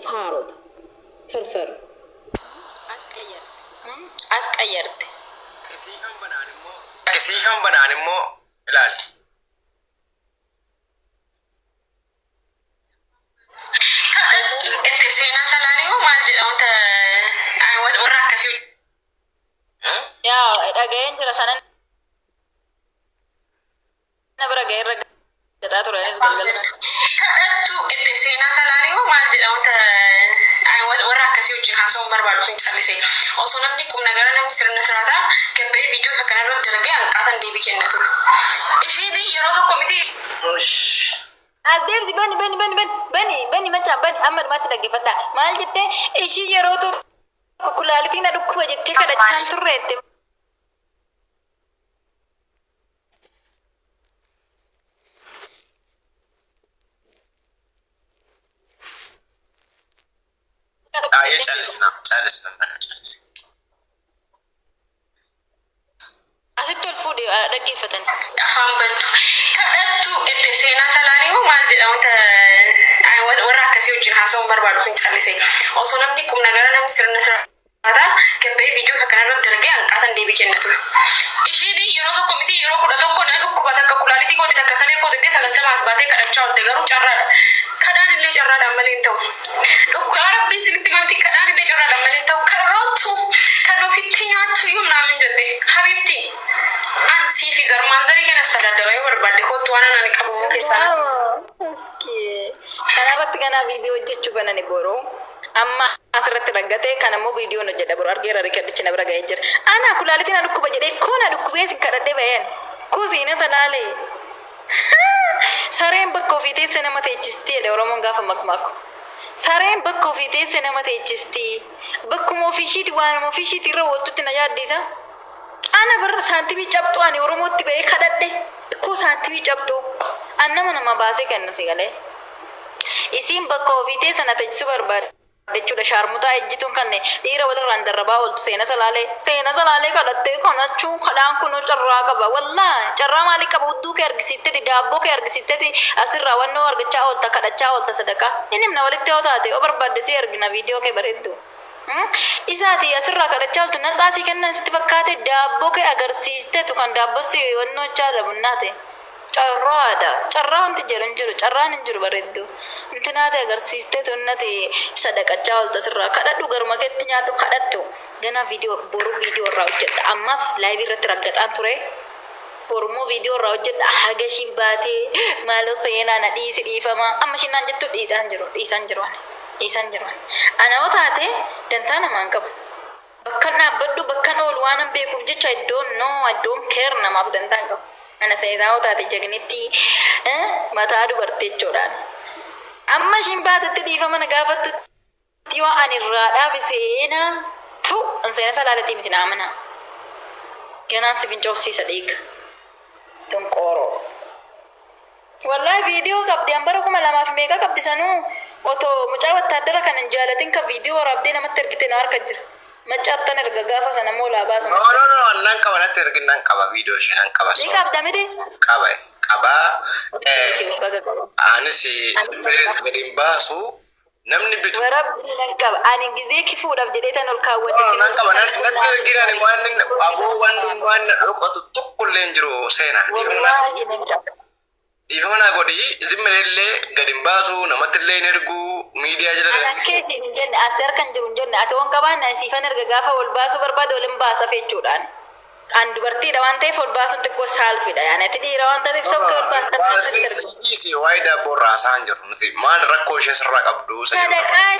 Faarota. Firfir. As qayyarte. Siifan banaan immoo siifan banaan immoo ilaali. Itti seenaa salaanii moo maal jedha wanta warra akkasii. Yaa, dhaga'een jira sanan na bira ga'ee irra gaxaa ture anis galgala. Kadhattu itti seenaa salaanii moo maal jedha wanta warra akkasii wajjin haasa'uun barbaadu sun callise. Osoo namni qubna gara namni sirna siraataa gabbee viidiyoo isa kanarra dalagee hanqaatan deebii kenna ture. Isheen yeroo tokko miti. Ush. As deebisi, bani, bani, bani, bani, bani, bani, machaa bani. Amma dhumaatti dhaggeeffadha. Maal jettee ishii yeroo tokko kulaalitiin na dhukkuba jettee kadhachaan turreette? Aayee, callisna, callisna, bana, callisi. Asitti ol fuudhe dhaggeeffatan. Afaan bantu. Kadhattu itti seenaa salaanii moo maal jedha wanta warra akkasii wajjin haasa'uun barbaadu sun callise. Osoo namni qubna gara namni sirna siraataa gabbee viidiyoo isa kanarra dalagee hanqaatan deebii kenna ture. Isheen yeroo tokko miti, yeroo 11 na dhukkuba, takka kulaalitii kooti, takka kalee kooti 90 as baatee kadhachaa oolte. Garuu carraadha. Kadhaan illee carraadhaan malee hin ta'u. Dhugaa Rabbiin sinitti mamti, kadhaan illee carraadhaan malee hin ta'u. Kan roottu kan ofitti nyaattu iyyuu naamin jette. Habibti, an sii fi zarmaan zarii kanas tadaddara yoo barbaadde kottu, waan ani qabu immoo keessaa. Iskee. Kanarratti ganaa viidiyoo hojjechuu banani boru. Amma asirratti raggate kan ammoo viidiyoon hojjedha boru, argeera, riikardichi na bira ga'ee jira. Ana kulaalitiin na dhukkuba jedhee koo na dhukkubee sin kadhadhee ba'een. Koo siina salaalee. Sareen bakka ofii teesse nama teechisti jedhe Oromoon gaafa makmaaku. Sareen bakka ofii teesse nama teechisti. Bakkuma ofii ishiiti, waanuma ofii ishiiti irra ooltutti na yaaddisa. Ana barra saantimii cabxuu ani Oromootti ba'ee kadhadhe. Koo saantimii cabxuu. An nama nama baasee kenna si galee. Isiin bakka ofii teesse na teechisuu barbaada jechuudha. Shaarmuxaa ejjituun kan dhiira walirraan darrabaa ooltu seena salaalee. Seena salaalee kadhattee kanachuu kadhaan kunuu carraa qaba. Wallaahi, carraa maalii qaba? Hudduu kee argisiifteti, daabboo kee argisiifteti, asirraa wannoo argachaa oolta, kadhachaa oolta sadaqaa. Inni himna walitti yoo taate yoo barbaadde si argina viidiyoo kee bareeddu. Isaati asirraa kadhachaa ooltu natsaa sii kennan sitti fakkaate, daabboo kee agarsiisteetu kan daabboo si wannoo chaala bunnaate. Carraadha. Carraa wanti jedhu hin jiru. Carraan hin jiru, bareeddu. Intinaate agarsiisteetu innati sadaqachaa oolta asirraa. Kadhadhu, garuma keetti nyaadhu, kadhattu. Ganaa viidiyoo, boru viidiyoo irraa hojjedha. Ammaaf live irratti raggaxaan ture. Borummoo viidiyoo irraa hojjedha. Haga ishiin baatee maaloo seenaa na dhiisi, dhiifama. Amma ishiin naan jettu dhiisaan jiru. Dhiisaan jiru ani. Dhiisaan jiru ani. Ana yoo taate dantaa namaan qabu. Bakkan dhaabbadhu, bakkan oolu waanan beekuuf jecha I don't know, I don't care, namaaf dantaa hin qabu. Ana seenaa yoo taate jagnetti mataa dubartii jechuudhaan. Amma ishiin baatetti dhiifama na gaafattutti yoo ani irraa dhaabe seenaa fu an seena salaaletii miti, na amanaa. Ganaan si fincoofsiisa dhiiga. Donqooroo. Wallahi, viidiyoo qabdi an bara 2000 fi meeqa qabdi sanuu otoo mucaa wattaaddara kana hin jaalatin kan viidiyoo waraabdee namatti ergite na harka jira. Maccaattan erga gaafa sana immoo laa baasu. No, no, no, nan qaba, natti ergin, nan qaba, viidiyoo ishee nan qaba. Ni qabda miti? Qaba, qaba. Baga qaba. Anis sibilees gadi hin baasu, namni bitu. Warabbii nan qaba. Ani gizee kifuudhaaf jedhee tan ol kaawwadhe. No, nan qaba, natti ergin, ani waan aboo waan na dhoqatu tokko illee hin jiru, seena. Wallaahi, nan qaba. Dhiifama naa godhi, zimmileellee gadi hin baasu, namatti illee hin ergu, miidiyaa jala. An akkeetiin hin jenne, as harka hin jiru hin jenne, ati waan qabaanne siifan erga, gaafa ol baasuu barbaade ol hin baasa fechuudhaan. An dubartiidha waan ta'eef ol baasuun xiqqoo saalfidha. Yaani ati dhiira waan taateef sokkee ol baasta. Dhiisi, waa'ee daabboo irraa haasa'an jiru nuti, maal rakkoo ishee sirraa qabdu isa jedhu. Sadaqaa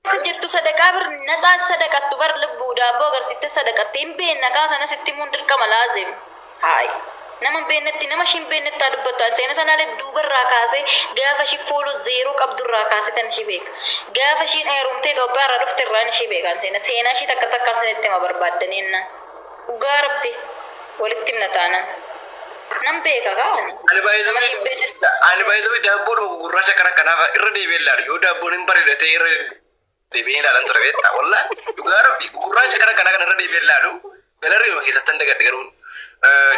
isa jettu, sadaqaa bir natsaa sadaqattu bar lubbuu daabboo agarsiiste sadaqatte hin beekna, kaa sana sitti himuun dirqama laazim. Haay. Nama hin beeknetti, nama ishii hin beeknetti haa dubbattu. An seena sanaalee duubarraa kaasee, gaafa ishii follow zero qabdurraa kaasee tan ishii beeka. Gaafa ishiin heerumtee Itoophiyaa irraa dhufte irraan ishii beeka an seena. Seenaa ishii takka takkaan sinitti hima barbaaddanii ennaan. Dhugaa Rabbi walitti himna taanaan. Nan beeka kaa ani. Ani baay'ee Nama ishii hin beeknetti. Ani baay'ee daabboodhuma gurraacha kana kanaaf irra deebi'ee ilaalu, yoo daabboon hin bareeda ta'e irra deebi'ee ilaalan ture, beektaa? Wallaahi, dhugaa Rabbi, gurraacha kana kana irra deebi'ee ilaalu galarri keessatti hin dagadhe garuu.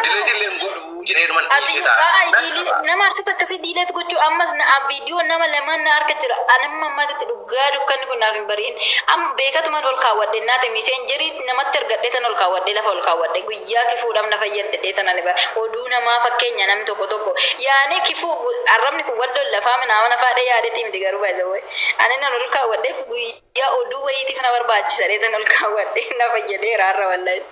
Delete illee hin godhu jedhee dhuman Ati dhiisee ta'a. nama harkatti akkasii delete gochuu ammas na viidiyoo nama lamaan na harka jira. Anamma ammatti dhugaa dukkanni kun naaf hin bari'in. Amma beekatuman ol kaawwadhe naate Messengerii namatti ergadhee tan ol kaawwadhe, lafa ol kaawwadhe, guyyaa kifuudhaaf na fayyadde tan ani bara oduu namaa fakkeenya namni tokko tokko yaanee kifuu arrabni kun wal lafaa nama nafaadhe yaadeeti miti, garuu baay'ee ani nan ol kaawwadheef guyyaa oduu wayiitiif na barbaachisa tan ol kaawwadhe na fayyadeera har'a, wallahi.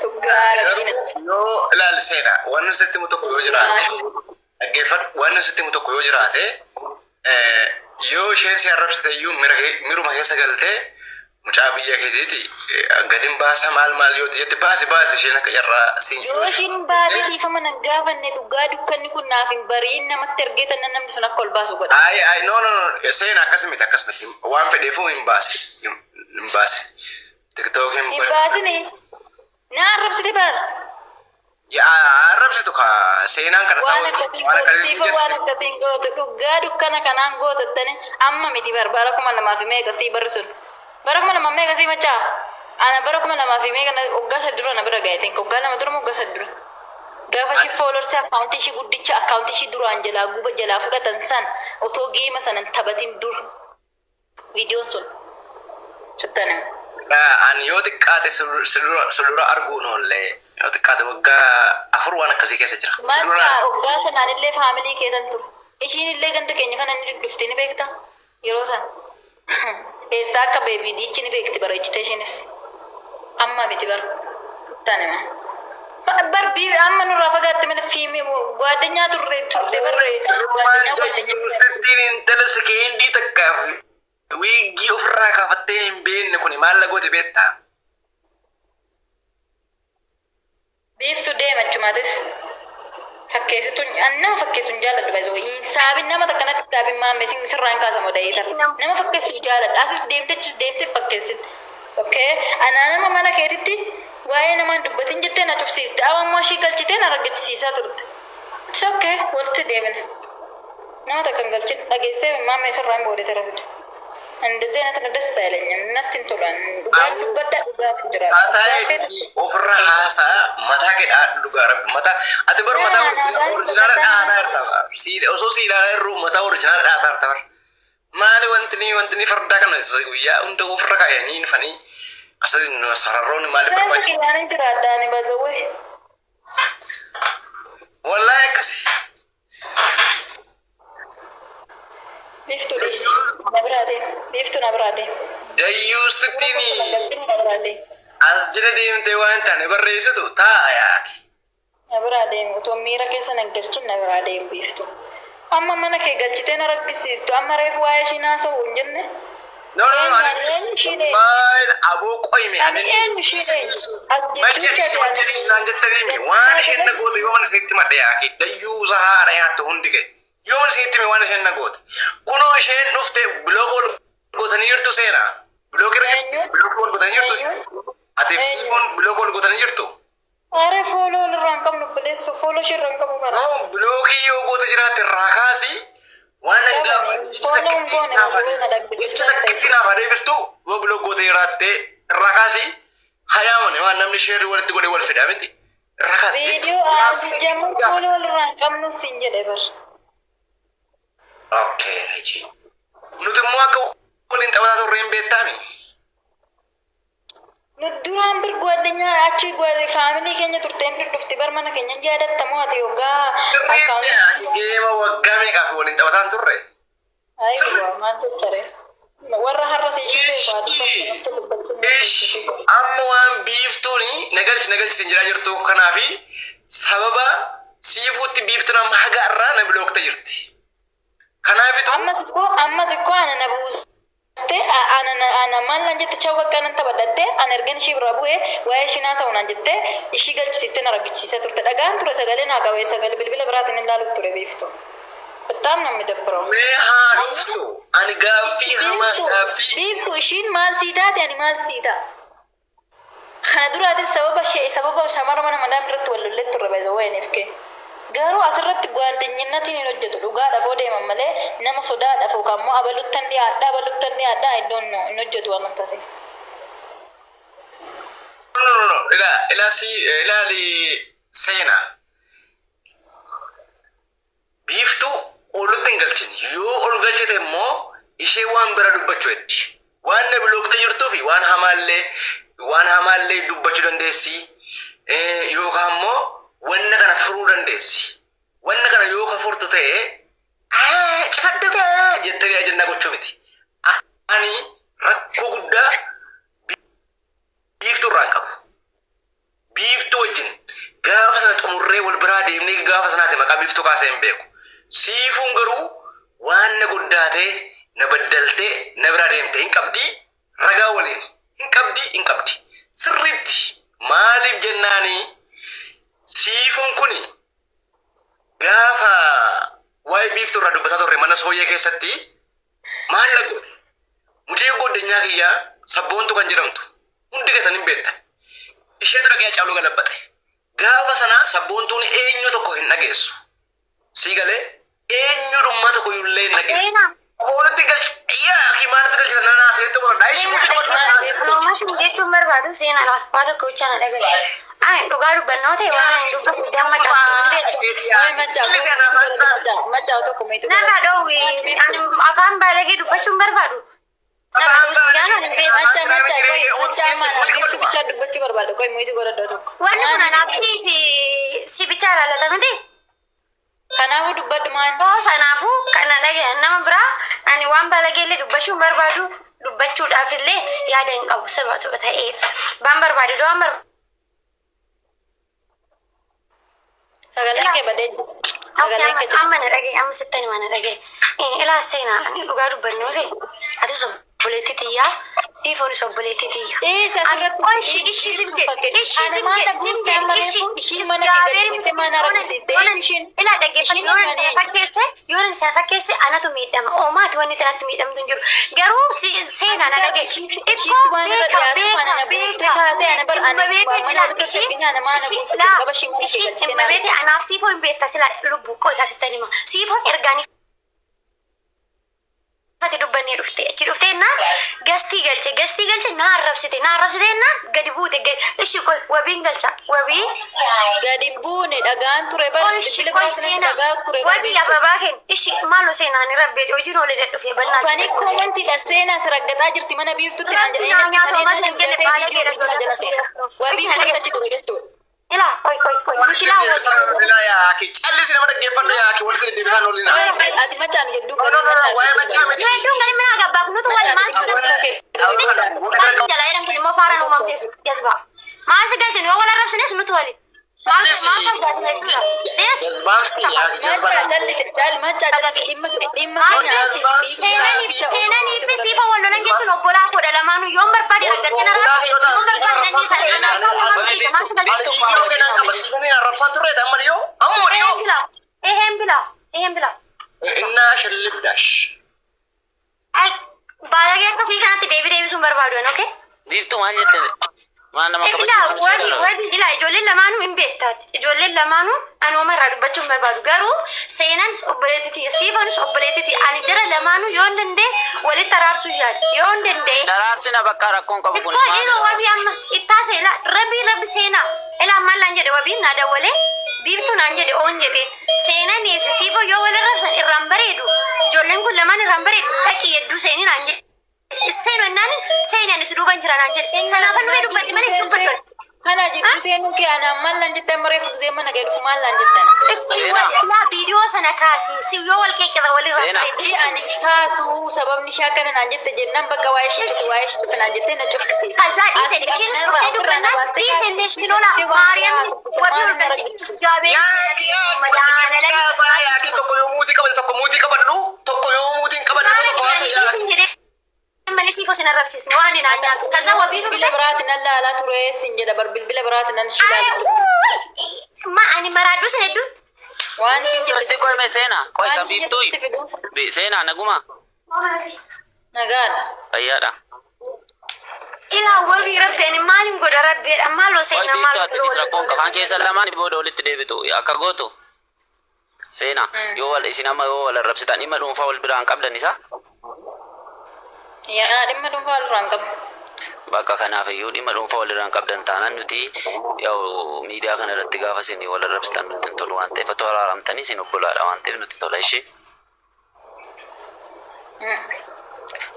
Dhugaa rabbina. Yoo ilaali seenaa, waan sitti himu tokko yoo jiraate, dhaggeeffadhu, waan sitti himu tokko yoo jiraate, yoo isheen si arrabsite iyyuu miruma keessa galtee mucaa biyya keetiiti gadin baasa maal maal yoo jette, baasi baasi, isheen akka irraa si Yoo ishiin baatee dhiifama nan gaafanne, dhugaa dukkanni kun naaf hin bari'in, namatti ergee tan namni sun akka ol baasu godha. Ay ay, no no no, seenaa, akkas miti, akkas miti, waan fedheefuu hin baase, hin baase TikTok hin Hin baasini. Na arrabsite bara. Yaa arrabsitu ka seenaan kana. Waan akkasiin gootu, waan akkasiin gootu, dhugaa dukkana kanaan gootottani amma miti bar, bara 2000 fi meeqa sii barri sun. Bara 2000 meeqa sii machaa? Ana bara 2000 fi meeqa waggaa 3 dura na bira ga'e, waggaa 2 dura moo waggaa 3 dura. Gaafa ishii followersii akkaawuntii ishii guddicha, akkaawuntii ishii duraan jalaa guba jalaa fudhatan san, otoo geema sanan taphatin dur viidiyoon sun. Suttanima. Ani yoo xiqqaate si dura arguun oollee, yoo xiqqaate waggaa 4 waan akkasii keessa jira. Si dura Machaa waggaa sanaan illee family keetan ture. Ishiin illee ganda keenya kana ni dhufte, ni beekta. Yeroo san. Eessaa akka beebiidichi ni beekti bareechite ishiinis. Amma miti bara. Tanima. Bar amma nurraa fagaatte malee fiimee gwaaddanyaa turre turte barre gwaaddanyaa gwaaddanyaa. Sittiin intala sekeendii takka wiiggii ofirraa kaafattee hin beekne kuni maal goote beektaa? Biiftuu deema achumaatis. Fakkeessitu nama fakkeessu hin jaalladhu, baay'ee hin saabin nama takkanatti saabin maamme sin sirraa hin kaasamu da'ee tara. Nama fakkeessu hin jaalladhu. Asis deemte achis deemte fakkeessin. Okay, anaa nama mana keetitti waa'ee namaan dubbatin jettee na cufsiiste. Amma immoo ishii galchitee na raggachisiisaa turte. It's okay, walitti deebina. Nama takka hin galchin, dhageessee maamme sirraa hin boodee tara fide. እንደዚህ አይነት ነው ደስ አይለኝም። እናትን ቶሏን dhugaan dubbadha, dhugaaf jira. Taataa ofirraa haasaa mataa kee dhaadhu, dhugaa rabbi mataa ati bar mataa original dhaataa jirta, osoo si ilaalaa jirru mataa original dhaataa jirta bar. Maali wanti ni wanti ni fardaa kana guyyaa hunda ofirra kaayanii dhufanii asii sararroonni maali Rifeensa barbaachisu? kiyyaanin jiraadhaani bazawwee. Wallaahi akkasi. Biiftuu dhiisi. Na biraa deem. Biiftuu, na biraa deem. Dayyuustittiin Na biraa deem. as jala deemtee waan hin taane barreessitu taa'a yaaki. Na biraa deem. Otoo miira keessa na galchin, na biraa deem biiftuu. Amma mana kee galchitee na rakkisiistu. Amma reefu waa'ee ishii naasa'u hin jenne. No no no, Eenyu eenyu ishii eenyu? maal aboo qoyme. Ani eenyu ishii eenyu? As Maal jedhii naan jettanii waan isheen na goote yoo mana isheetti madde yaaki, dayyuusa haadha nyaattu hundi kee yoo mana isheetti hime waan isheen na goote, kunoo isheen dhufte block wal gootanii jirtu, seenaa block irra Eenyu? block wal gootanii jirtu, atiif siifoon block wal gootanii jirtu. Are follow irraa hin qabnu obboleessoo, follow ishee irraa hin qabu bara. No, blockii yoo goota jiraatte irraa kaasii waan nan Follow hin goone, follow na dhaggeeffatu. Jecha takkitti naaf adeemsistu, yoo block goote jiraatte irraa kaasii, hayaamane waan namni sheerri walitti godhee wal fedhaa miti irraa kaasii. Viidiyoo jammuu follow irraa hin qabnu siin jedhe bar. Okay, nuti immoo akka waliin taphataa turre hin beektaami. Nu duraan bir gwaaddanyaa achi family keenya turteen dhufti bar, mana keenya yaadattamoo ati yoggaa Sirriitti geema waggaa meeqaaf waliin taphataan turre. Ayiwa, maal jechere warra har'a si ishee beeku. Ish, amma waan biiftuuni nagalchi nagalchi sin jedhaa jirtuuf kanaafi sababa siifuutti biiftuun amma haga irraa na blockte jirti. Kanaafitu Ammas ikkoo ana na buuste, ana ana maal naan jette, chawwaqqa nan taphadhatte, ana ergan ishii biraa bu'ee waa'ee ishii naasa'u naan jette, ishii galchisiiste na raggisiisee turte, dhagaan ture, sagalee naa qabee, sagalee bilbila biraatiin ilaaluuf ture biiftu. በጣም ነው የሚደብረው። Mee haa dhuftu, ani gaaffii hamaa Biiftuu, gaaffii biiftuu, ishiin maal sii taate, ani maal sii ta'a? Kana duraatis sababa ishee, sababa shamara mana madaam irratti wal lollee turre baay'ee wayiniif kee. Garuu asirratti gwaandinyinnaatiin hin hojjetu, dhugaadhaaf yoo deeman malee nama sodaadhaaf yookaan immoo abaluttan dhiyaadhaa abaluttan dhiyaadhaa, I don't know, hin hojjetu waan akkasii. No, no, no. Ilaa ilaa si ilaali seenaa. Biiftuu olutti hin galchin. Yoo ol galchite immoo ishee waan bira dubbachuu heddi. Waan na bilooktee jirtuu fi waan hamaallee dubbachuu dandeessi. Yookaan immoo wanna kana furuu dandeessi. Wanna kana yoo ka furtu ta'e, "Cifadhu gaa" jettanii ajannaa gochuu miti. Ani rakkoo guddaa biiftuu irraa hin qabu. Biiftuu wajjin gaafa sana xumurree wal biraa deemnee gaafa sanaati maqaa biiftuu kaasee hin beeku. Siifuun garuu waan na guddaatee, na baddaltee, na biraa deemtee hin qabdii, ragaa waliin hin qabdii, hin qabdi. Sirriitti maaliif jennaanii, siifuun kuni gaafa waa'ee biiftuu irraa dubbataa turre mana sooyyee keessatti maal lagooti? Mucayyoo goddanyaa kiyyaa sabboontu kan jedhamtu hundi keessan hin beektan. Isheetu dhaqee Hacaaluu galabbate. Gaafa sana sabboontuun eenyu tokko hin dhageessu. Sii galee, eenyudhummaa tokko illee hin dhageessu. Seenaa. Walitti galchi yaa maalitti galchita nanaa seetti godhadha. Ishii muti qabadhu. Loomas jechuun barbaadu seenaa waa tokko bichaa na dhagaye. Ani dhugaa dubbannoo ta'e waan ani dubbatu damma cabsu hin beeku. Waa'ee machaa machaa tokko meetu. Narraa dhoowwi, ani afaan baalagee dubbachuun barbaadu. Narraa dhoowwi gaana hin beeku. Machaa machaa qoy machaa mana biiftuu bichaa dubbachuu barbaadu qoy meetu godhadhoo tokko. Wanni kun anaaf sii fi si bichaa ilaallata miti. Kanaafuu dubbadhu maan. Oo, sanaafuu kana dhagaye, nama biraa ani waan baalagee illee dubbachuun barbaadu, dubbachuudhaaf illee yaada hin qabu saba saba ta'eef. Waan barbaadu waan barbaadu. Sagaleen kee badee jira. Sagaleen kee jira. Amma na dhagaye, amma sitti anima na dhagaye. Ilaa seenaa, ani dhugaa dubbannu ta'e atis obboleettii tiyyaa, siifoonis obboleettii tiyya. Ee, asirratti Ishi ishi zim jedhe, ishi zim jedhe, zim jedhe, ishi. Ishiin mana kee galchite mana rakkisiiste ishiin. Ilaa, dhaggeeffadhu, Ishiin yoo kana mana fakkeesse, yoo kana fakkeesse anatu miidhama. Oomaati wanni tanatti miidhamtu hin jiru. Garuu seenaa na dhagaye. Ishiitti waan irra dhiyaatu kana na buuftee kaatee ana bar ana mana walitti argina ana maana buuftee jalqaba ishii mana kee galchite na Beete anaaf siifoo hin beekta sila lubbuu koo asitti hima. Siifoo ergaanii ati dubbannee dhufte, achi dhufte jennaan gastii galche, gastii galche, na arrabsite, na arrabsite jennaan gadi buute gadi ishi qoy wabiin galcha wabii. Gadi hin buune, dhagaan ture bar. Qoy ishi Bilbila qoy biraa kanatti seenaa dhagaa ture bar. Wabii ababaa kenn ishi maaloo seenaa ni rabbee hojiin oolee dhufee bannaa. Fani koomentiidha seenaa si raggaxaa jirti mana biiftutti naan Rabbi jedhanii naa natti nyaatu malee ammas nan hin jenne dafee baala viidiyoo keedha bilbila jala seena. Wabii kunis achi ture jechuudha. Ilaa, qoy qoy qoy nuti laa wal Ilaa yaaki callisi, nama dhaggeeffadhu yaaki, walitti deddeebisaan olina. Ati machaan jedduu No, no, no, no, waa'ee machaa miti. Nu hedduun gadi minaa gabbaa nutu wal maal si maal si jalaa jedhamtu immoo faaraan uumamte jazbaa. Maal si galchinu yoo wal arrabsines nutu wali. Maal maal barbaadu jechuudha. Dees. Jazbaan si yaaki jazbaan. Machaa callise cal machaa callise dhimma dhimma keenya. Seenanii fi siifa wal lolan jechuun obbolaa kudha lamaanuu yoon barbaade argattee na raabsa, yoon barbaade nan dhiisa, anaa isaan lamaan siita maal si galchinu. Viidiyoo kennan qaba siifanii arrabsaan turreeta amma dhiyoo amma dhiyoo. Eheen bilaa, eheen bilaa, eheen bilaa. Innaa shallibdaash. Ay, baalagee akkasii kanatti deebii deebisuun barbaadu, okay? Biiftuu maal jette? Maal nama Ilaa kabachiisu? wabii wabii ilaa, ijoolleen lamaanuu hin beektaati. Ijoolleen lamaanuu ani irraa dubbachuu hin barbaadu. Garuu seenaanis obboleettii tiyya, siifanis obboleettii tiyya. Ani jara lamaanuu yoo hin danda'e walitti araarsuu yaada. Yoo hin danda'e. Daraarsina bakka rakkoon qabu kun. Ikkoo dhiiroo wabii amma ittaa seelaa rabbii rabbi seenaa. Ilaa maal naan jedhe wabiin naa dawwalee, biiftuu naan jedhe oon jedhe, seenanii fi siifoo yoo wal arrabsan irraan bareedu. Ijoolleen kun lamaan irraan bareedu, dhaqii hedduu seenii naan jedhe. Seenu ennaan seenaan si duuban jira naan jedhe. Sanaafan dhufee dubbadhe malee hin dubbadhu. Kana jidduu seenuu kee anaan maal naan jettan mareef gisee mana gadi dhufu maal naan jettan? Ilaa, viidiyoo sana kaasi si yoo wal qeeqirra walirraa Seenaa. bareedu. Ji ani kaasuu sababni ishee akkana naan jette jennaan bakka waa'ee ishee cufu, waa'ee ishee cufu naan jettee na cufsiise. ከዛ dhiise isheenis dhuftee dubbannaan dhiise illee lola maariyaam wabii ol galche እግዚአብሔር Yaaki yaaki tokko yoo muutii qabate tokko muutii qabadhu, tokko yoo muutii hin qabanne tokko haasa yaaki. Malee siifoo sin arrabsiisne waan hin nyaatu. ከዛ wabii Bilbila biraatiin nan laalaa ture sin jedha bar, bilbila biraatiin nan ishee ilaaltu. Ma ani maraadhu sin hedduutti. Waan isheen Isti jette qoy mee seenaa qoy waan kan isheen biiftuu jette fidu. Seenaa naguma Nagaadha. fayyaadha. Ilaa wabii rabbi ani maalin godha rabbiidha maaloo Qoy seenaa maal biiftuu ati rakkoon qabaan keessa lamaan booda walitti deebitu akka gootu. Seenaa, yoo wal isin amma yoo wal arrabsitan dhimma dhuunfaa wal biraan qabdan isa. Yaa, dhimma dhuunfaa walirraa hin qabu. Bakka kanaaf iyyuu dhimma dhuunfaa walirraa hin qabdan taanaan nuti yaa'u miidiyaa kana irratti gaafa isin wal arrabsitan nutti hin tolu waan ta'eef otoo araaramtanii isin obbolaadha waan ta'eef nutti tola ishee.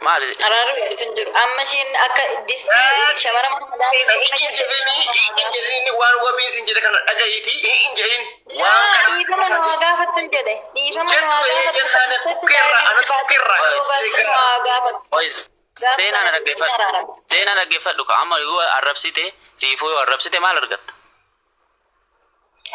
Maali? Araarri waliif hin jiru. Amma ishiin akka distii shamara mana madaamii Hin jedhini, hin jedhini waan wabii isin jedhe kana dhaga'iiti, hin jedhin. Waan Yaa kana dhiifama nu haa gaafattu hin jedhe. Dhiifama nu haa Jettu gaafattu. jennaan bukkeerra, ana bukkeerra. Nu haa gaafattu. Oyi seenaa na dhaggeeffadhu. Seenaa dhaggeeffadhu ka amma yoo arrabsite siifuu yoo arrabsite maal argatta?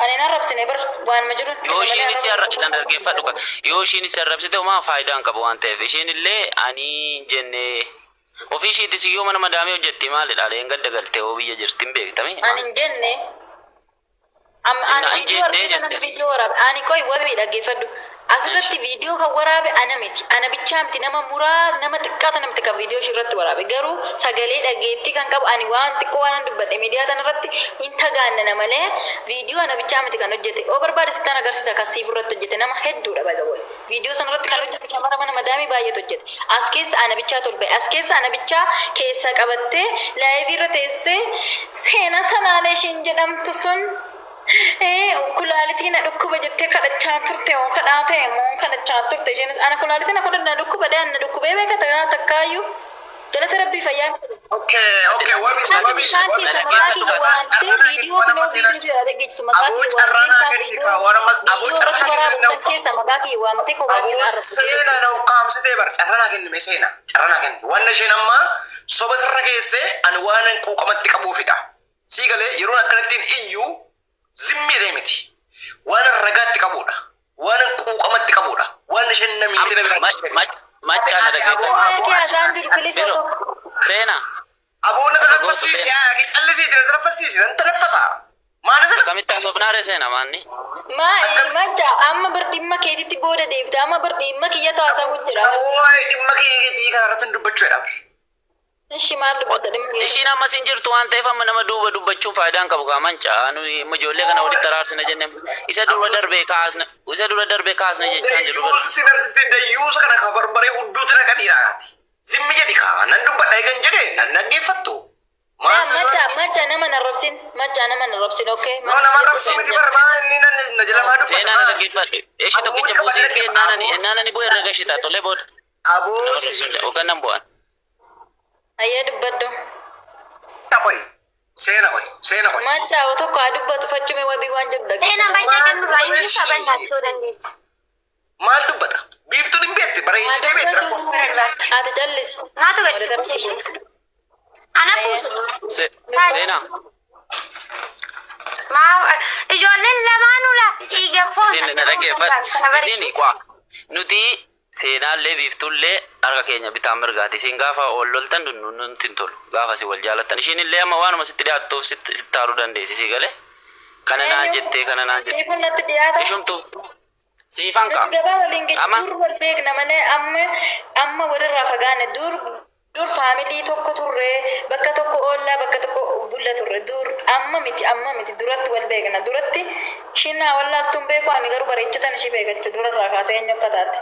Ani hin arrabsine bar waanuma jiru. Yoo isheen si arrabsite dhaggeeffadhu ka yoo isheen si arrabsite homaa faayidaa hin qabu waan ta'eef isheen illee ani hin jenne ofii ishiitis yoo mana madaamii hojjetti maalidha aleen gadda galtee hoo biyya jirti hin beektami. Ani hin jenne. Amma ani Hin viidiyoo jenne argee kanan jette. viidiyoo waraabe. Ani qoy wabii dhaggeeffadhu. Asirratti viidiyoo kan waraabe ana miti. Ana bichaa miti nama muraasa nama xiqqaata namti kan viidiyoo ishirratti waraabe. Garuu sagalee dhageettii kan qabu ani waan xiqqoo waan dubbadhe miidiyaa tanarratti hin tagaannana malee viidiyoo ana bichaa miti kan hojjete. Oo barbaade sittaan agarsiisa kan siif irratti hojjete nama hedduudha by the way. Viidiyoo sanarratti kan hojjete shamara mana madaamii baay'eetu hojjete. As keessa ana bichaa tolbe. As keessa ana bichaa keessa qabattee live irra teessee seena sanaalee ishiin jedhamtu sun kulaalitii na dhukkuba jettee kadhachaa turte moo kadhaa ta'e moo kadhachaa turte isheenis ana kulaalitii na kadhadha na dhukkuba dhaan na dhukkubee beekata kana takkaayyuu galata rabbii fayyaa Okay, wabii, Isaan wabii, isaan wabii. keessa maqaa kiyya waamtee viidiyoo kunoo viidiyoo jedha dhageessisu maqaa Aboo kiyya carraa waamtee naa kenni kaa waan amma aboo viidiyoo carraa irratti waraabu kenni san keessa maqaa kiyya waamtee kophaa Aboo kiyya arrabsite. seena na ukkaamsitee bar carraa naa kenni mee seena carraa naa kenni. Wanna isheen amma soba sirra keessee ani waan quuqamatti qabuufidha. Sii galee yeroon akkanattiin iyyuu zimmiidhee miti. Waan ragaatti qabuudha. Waan quuqamatti qabuudha. Waan isheen na miite na biraa. Machaa na dhaggeeffadhu. Waa'ee kee haasaan jiru filisoo Biro tokko. seenaa Aboo na tanaffasiisi callisiiti na tanaffasiisi nan tanaffasa. Maal isa akkamitti haasofnaare seenaa maanni? Maa macha amma bar dhimma keetitti booda deebita amma bar dhimma kiyya haasawuu jira. Waa'ee dhimma keetii kana irratti hin dubbachuudha. Ishi maal dubbata dhimma keetii? Ishiin ammas hin jirtu waan ta'eef amma nama duuba dubbachuun faayidaa hin qabu kaa mancaa nu ijoollee kana walitti araarsina jenne isa dura darbee kaasna isa dura darbee kaasna jechaan jiru bara. Dayyuusti narratti dayyuusa kana ka barbaree hudduutti naqa dhiiraati. Zimmi jedhi kaa nan dubbadha eegan jedhe nan dhaggeeffattu. Maal Macha sirratti? macha nama hin arrabsin macha nama hin arrabsin okay. Yoo nama arrabsuu miti bara maa inni nan na jala maa dubbata. Seenaa na dhaggeeffadhu. Ishii tokkicha buusee kee ennaan ani bu'e irra gashita tolee booda. Aboo si Yookaan nan bu'an. Ayyee dubbadhu. qoy seena qoy seena qoy. Macha oo tokko haa dubbatu fachume wabii waan jedhu Seenaa dhaggeeffadhu. machaa kennu inni saban taasisuu dandeessi. Maal dubbata? Biiftuun hin beekti bareechitee beekti rakkoo. Ati callisi. Naatu gadi si buuse ishee. Ana buuse. Seenaa Maa ijoolleen lamaanuu laa dhiiga foon. isin na dhaggeeffadhu. Isin qaa nuti seenaallee biiftuullee harka keenya bitaan mirgaati. Isin gaafa ol loltan nutti hin tolu. Gaafa isin wal jaalattan. Ishiin illee amma waanuma sitti dhiyaattuuf sitti haaruu dandeessi si galee. Kana naan jettee kana naan jettee. Siifun natti dhiyaata. Ishumtu siifan kaa. Nuti gabaa waliin geenye Amma dur wal beekna malee amma amma walirraa fagaanne dur dur family tokko turre bakka tokko oollaa bakka tokko bulla turre dur amma miti duratti wal beekna duratti ishiin naa wallaaltuun beeku ani garuu bareechatan ishii beekachu durarraa kaasee eenyu akka taate.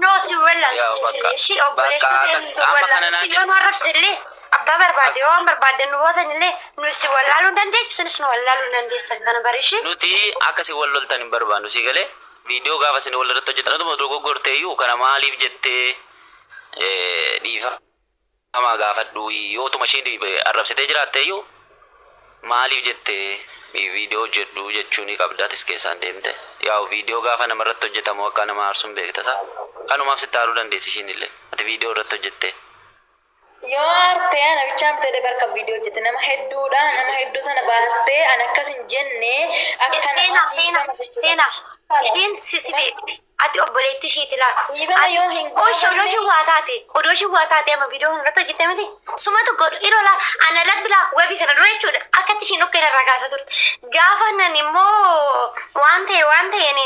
No si Yaa bakka wallaalchise ishii bakka obboleettii amma kana naan wallaalchise yoo jette. nu arrabsite illee abbaa barbaade yoo waan barbaadde nu gootan illee nu si wallaaluu hin dandeessu isinis nu wallaaluu hin dandeessan kana bari ishii. Nuti akkasii wal loltan hin barbaannu si galee viidiyoo gaafa isin wal irratti hojjetan utuma dogoggortee iyyuu kana maaliif jettee dhiifama gaafadhu yoo utuma isheen arrabsitee jiraatte iyyuu maaliif jettee viidiyoo hojjedhu jechuu ni qabda atis keessaan deemte yaa'u viidiyoo gaafa namarratti hojjetamu akka nama aarsuun beekta isa kanumaaf sitti aaruu dandeessi ishiin illee ati viidiyoo irratti hojjette. Yoo aartee ana bichaa miti barka viidiyoo hojjete nama hedduudha nama hedduu sana baastee ana akkas hin jenne akka Seenaa seenaa seenaa isheen sisi beekti ati obboleettii ishiiti laata. Dhiifama yoo hin Oosha odoo isheen waa taate odoo isheen waa taate amma viidiyoo irratti hojjette miti sumatu godhu yeroo laa ana rabbi laa wabii kana dura jechuudha akkatti ishiin dhukkee irraa kaasaa turte gaafa nan immoo waan ta'e waan ta'een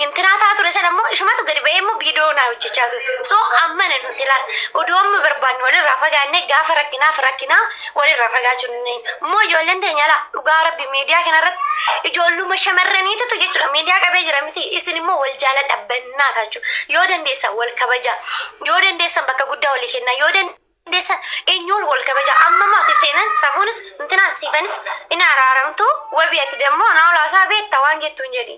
intinaa taa ture sana immoo ishumatu gadi ba'ee immoo viidiyoo naa hojjechaa ture so amma na nuti laal odoo amma barbaannu walirraa fagaannee gaafa rakkinaaf rakkinaa walirraa fagaachuu dandeenya immoo ijoolleen teenya laa dhugaa rabbi miidiyaa kanarratti ijoolluma shamarraniitu jechuudha miidiyaa qabee jira miti isin immoo wal jaaladha bannaa taachuu yoo dandeessan wal kabaja yoo dandeessan bakka guddaa walii kennaa yoo dandeessan. Dandeessan eenyuun wal kabaja amma maati seenan safuunis intinaan siifanis in araaramtu. Wabii, ati dammoo anaa olaasaa beekta waan jettuun jedhi.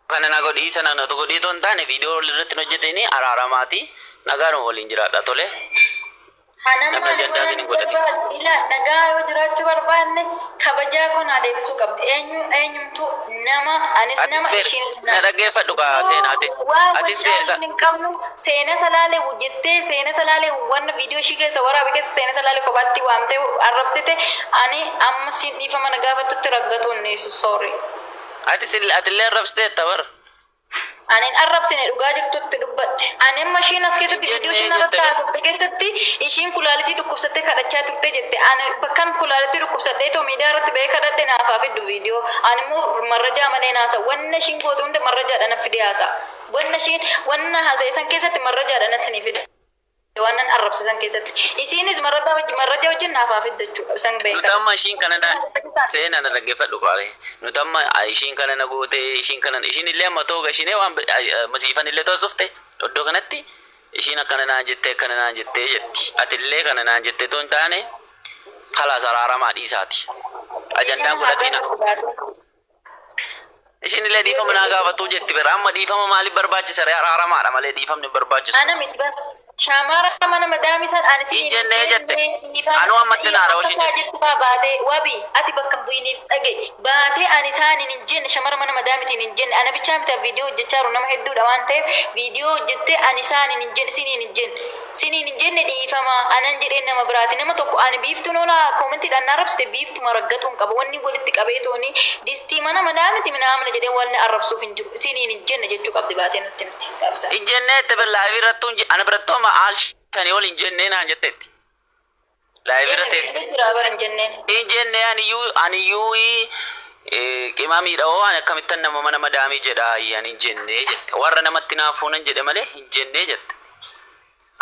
Kana na godhii, sana na godhii otoo hin taane, viidiyoo irratti hin hojjetini, araaramaati, nagaanuma waliin jiraadha, tole. Namni ajandaa isin hin godhatin. Ila nagaa yoo jiraachuu barbaanne, kabajaa koo naa deebisuu qabdi. Eenyu eenyumtu nama, anis Atis nama, beer ishiinis na nama. dhaggeeffadhu kaa seenaati. Waa Atis beersa. wal hin qabnu. Seena salaalee jettee, seena salaalee wanna viidiyoo ishii keessa waraabe keessa seena salaalee kophaatti waamtee arrabsite. Ani amma siin dhiifama na gaafattutti raggatuun dhiisu, sorry. Atis atillee arrabsiteetta bar. Ani hin arrabsine, dhugaa jirtutti dubbadhe. Ani amma ishiin as keessatti Hin viidiyoo jennee ishiin irratti jette. haasofte keessatti ishiin kulaalitii dhukkubsattee kadhachaa turte jette. Ani bakkan kulaalitii dhukkubsadhee too miidiyaa irratti bahee kadhadhe naaf haa fiddu viidiyoo. Ani immoo marrajaa malee naasa. Wanna ishiin goote hunda marrajaadha na fide haasa. Wanna ishiin wanna haasa'e san keessatti marrajaadha na sinii fide. Waan nan arrabsisan keessatti. Isiinis marrajaa wajjin naaf haa fiddu jechuudha. Isan Nuti beekan. amma ishiin kana na seenaa, na dhaggeeffadhu qaale. Nuti amma ishiin kana na goote, ishiin kana, ishiin illee amma tooga ishiin waan masiifan illee toosufte iddoo kanatti ishiin akkana naan jettee, akkana naan jettee jetti. Atillee kana naan jettee too hin taane, kalaas araaramaa dhiisaati. Ajandaan godhatina. Ishiin illee dhiifama naa gaafatu jetti bira, amma dhiifama maaliif barbaachisa ree? Araaramaadha malee dhiifamni hin barbaachisu. Ana miti bara. Shaamara mana madaamii san ani Hin siin jennee jette. Anuu ammatti naara akka ishiin isaa jette. jettu faa baatee, wabii ati bakka hin bu'iniif dhage baatee, ani isaaniin hin jenne, shamara mana madaamitiin hin jenne. Ana bichaa miti, viidiyoo hojjechaa jiru nama hedduudha waan ta'eef, viidiyoo hojjettee ani isaaniin hin jenne, siniin hin jenne, siniin hin jenne, dhiifama anan jedheen nama biraati, nama tokko. Ani biiftuun oolaa koomentiidhaan na arrabsite, biiftuma raggatuun qaba. Wanni walitti qabee tooni distii mana madaamiti minaamina jedhee wanni arrabsuuf hin jiru. Siniin hin jenne jechuu qabdi, baatee nutti miti gaafsa. Hin jennee itti bir live irrattuu ana birattuu amma aal shanii ol hin jennee naan jetteetti. Live irra teessee. Jira bara hin jenneen. Hin jennee, aniyyuu qimamiidha hoo, ani akkamittan nama mana madaamii jedha, ani hin jennee jette. Warra namatti naafuunan jedhe malee hin jennee jette.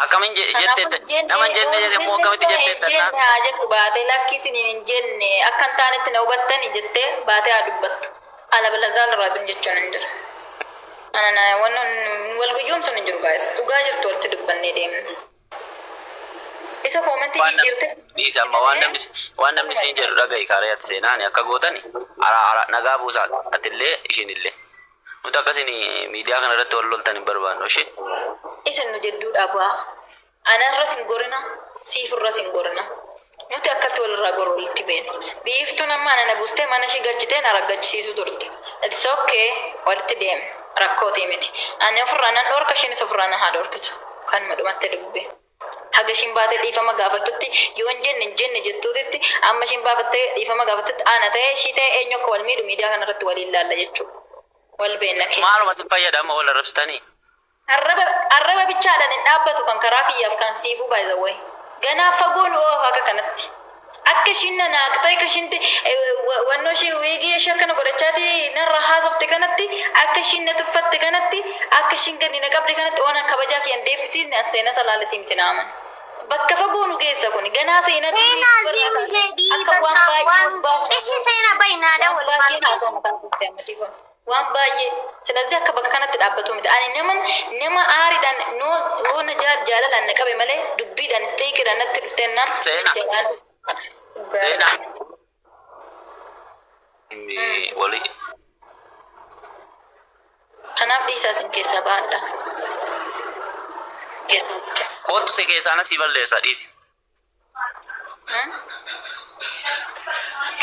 Akkamin jette, nama hin jenne jedhe immoo akkamitti jette? Jenne haa jettu baatee, lakkii isiniin hin jenne, akka hin taanetti na hubattani jettee baatee haa dubbattu. Ala balazaan irraatum jechuun hin jiru. Ana na wannan wal guyyoomsuun hin jiru, guys. Dhugaa jirtu walitti dubbannee deemna. Isa koomentii jijjiirte. Dhiisa, amma waan namni siin jedhu dhaga'i. Kaaree ati seenaan akka gootani ara ara nagaa buusaa, atillee ishiinillee. Nuti akkasin miidiyaa kana irratti wal loltan hin barbaannu ishee. Isin nu jedduudha bu'aa. Anarras hin gorina, siifirras hin gorina. Nuti akkatti walirraa goru walitti beena. Biiftuun amma ana na buustee mana ishee galchitee na raggachisiisu turte. It's okay, walitti deemna. Rakkootii miti. Ani ofirraa nan dhorka, isheenis ofirraa na haa dhorkitu. Kanuma dhumatti dubbe. Haga ishiin baatee dhiifama gaafattutti, yoo hin jenne hin jenne jettuutitti, amma ishiin baafattee dhiifama gaafattutti, ana ta'ee ishii ta'ee eenyu akka wal miidhu miidiyaa kanarratti waliin laalla jechuudha. Wal beenna keessa. Maaluma sin fayyada amma wal arrabsitanii? Arraba bichaadhaan hin dhaabbatu kan karaa kiyyaaf kan siifuu, by the way. Ganaa fagoon oofa akka kanatti. Akka ishiin na naaqxee, akka ishiin wannoo ishee wiigii ishee akkana godhachaati narra haasofte kanatti, akka ishiin na tuffatte kanatti, akka ishiin gadi na qabde kanatti, oonan kabajaa kiyyan deebisiisne as seena salaaletii miti naaman. Bakka fagoo nu geessa kuni ganaa seenaa. Seenaa zim jedhii. Akka waan bakka baay'ee waan ol baasu. Ishi seenaa baynaadha waan baay'ee walumaa. haasa'u taasiste ammasiifama. Waan baay'ee. Silazii akka bakka kanatti dhaabbatu miti. Ani nama aariidhaan noo yoo na jaalalaan na qabe malee, dubbiidhaan xiiqiidhaan natti dhuftennaan. Seenaa. Seenaa. Wali Kanaaf dhiisaa, isin keessaa ba'adha. Kootu si keessaa si balleessa, dhiisi.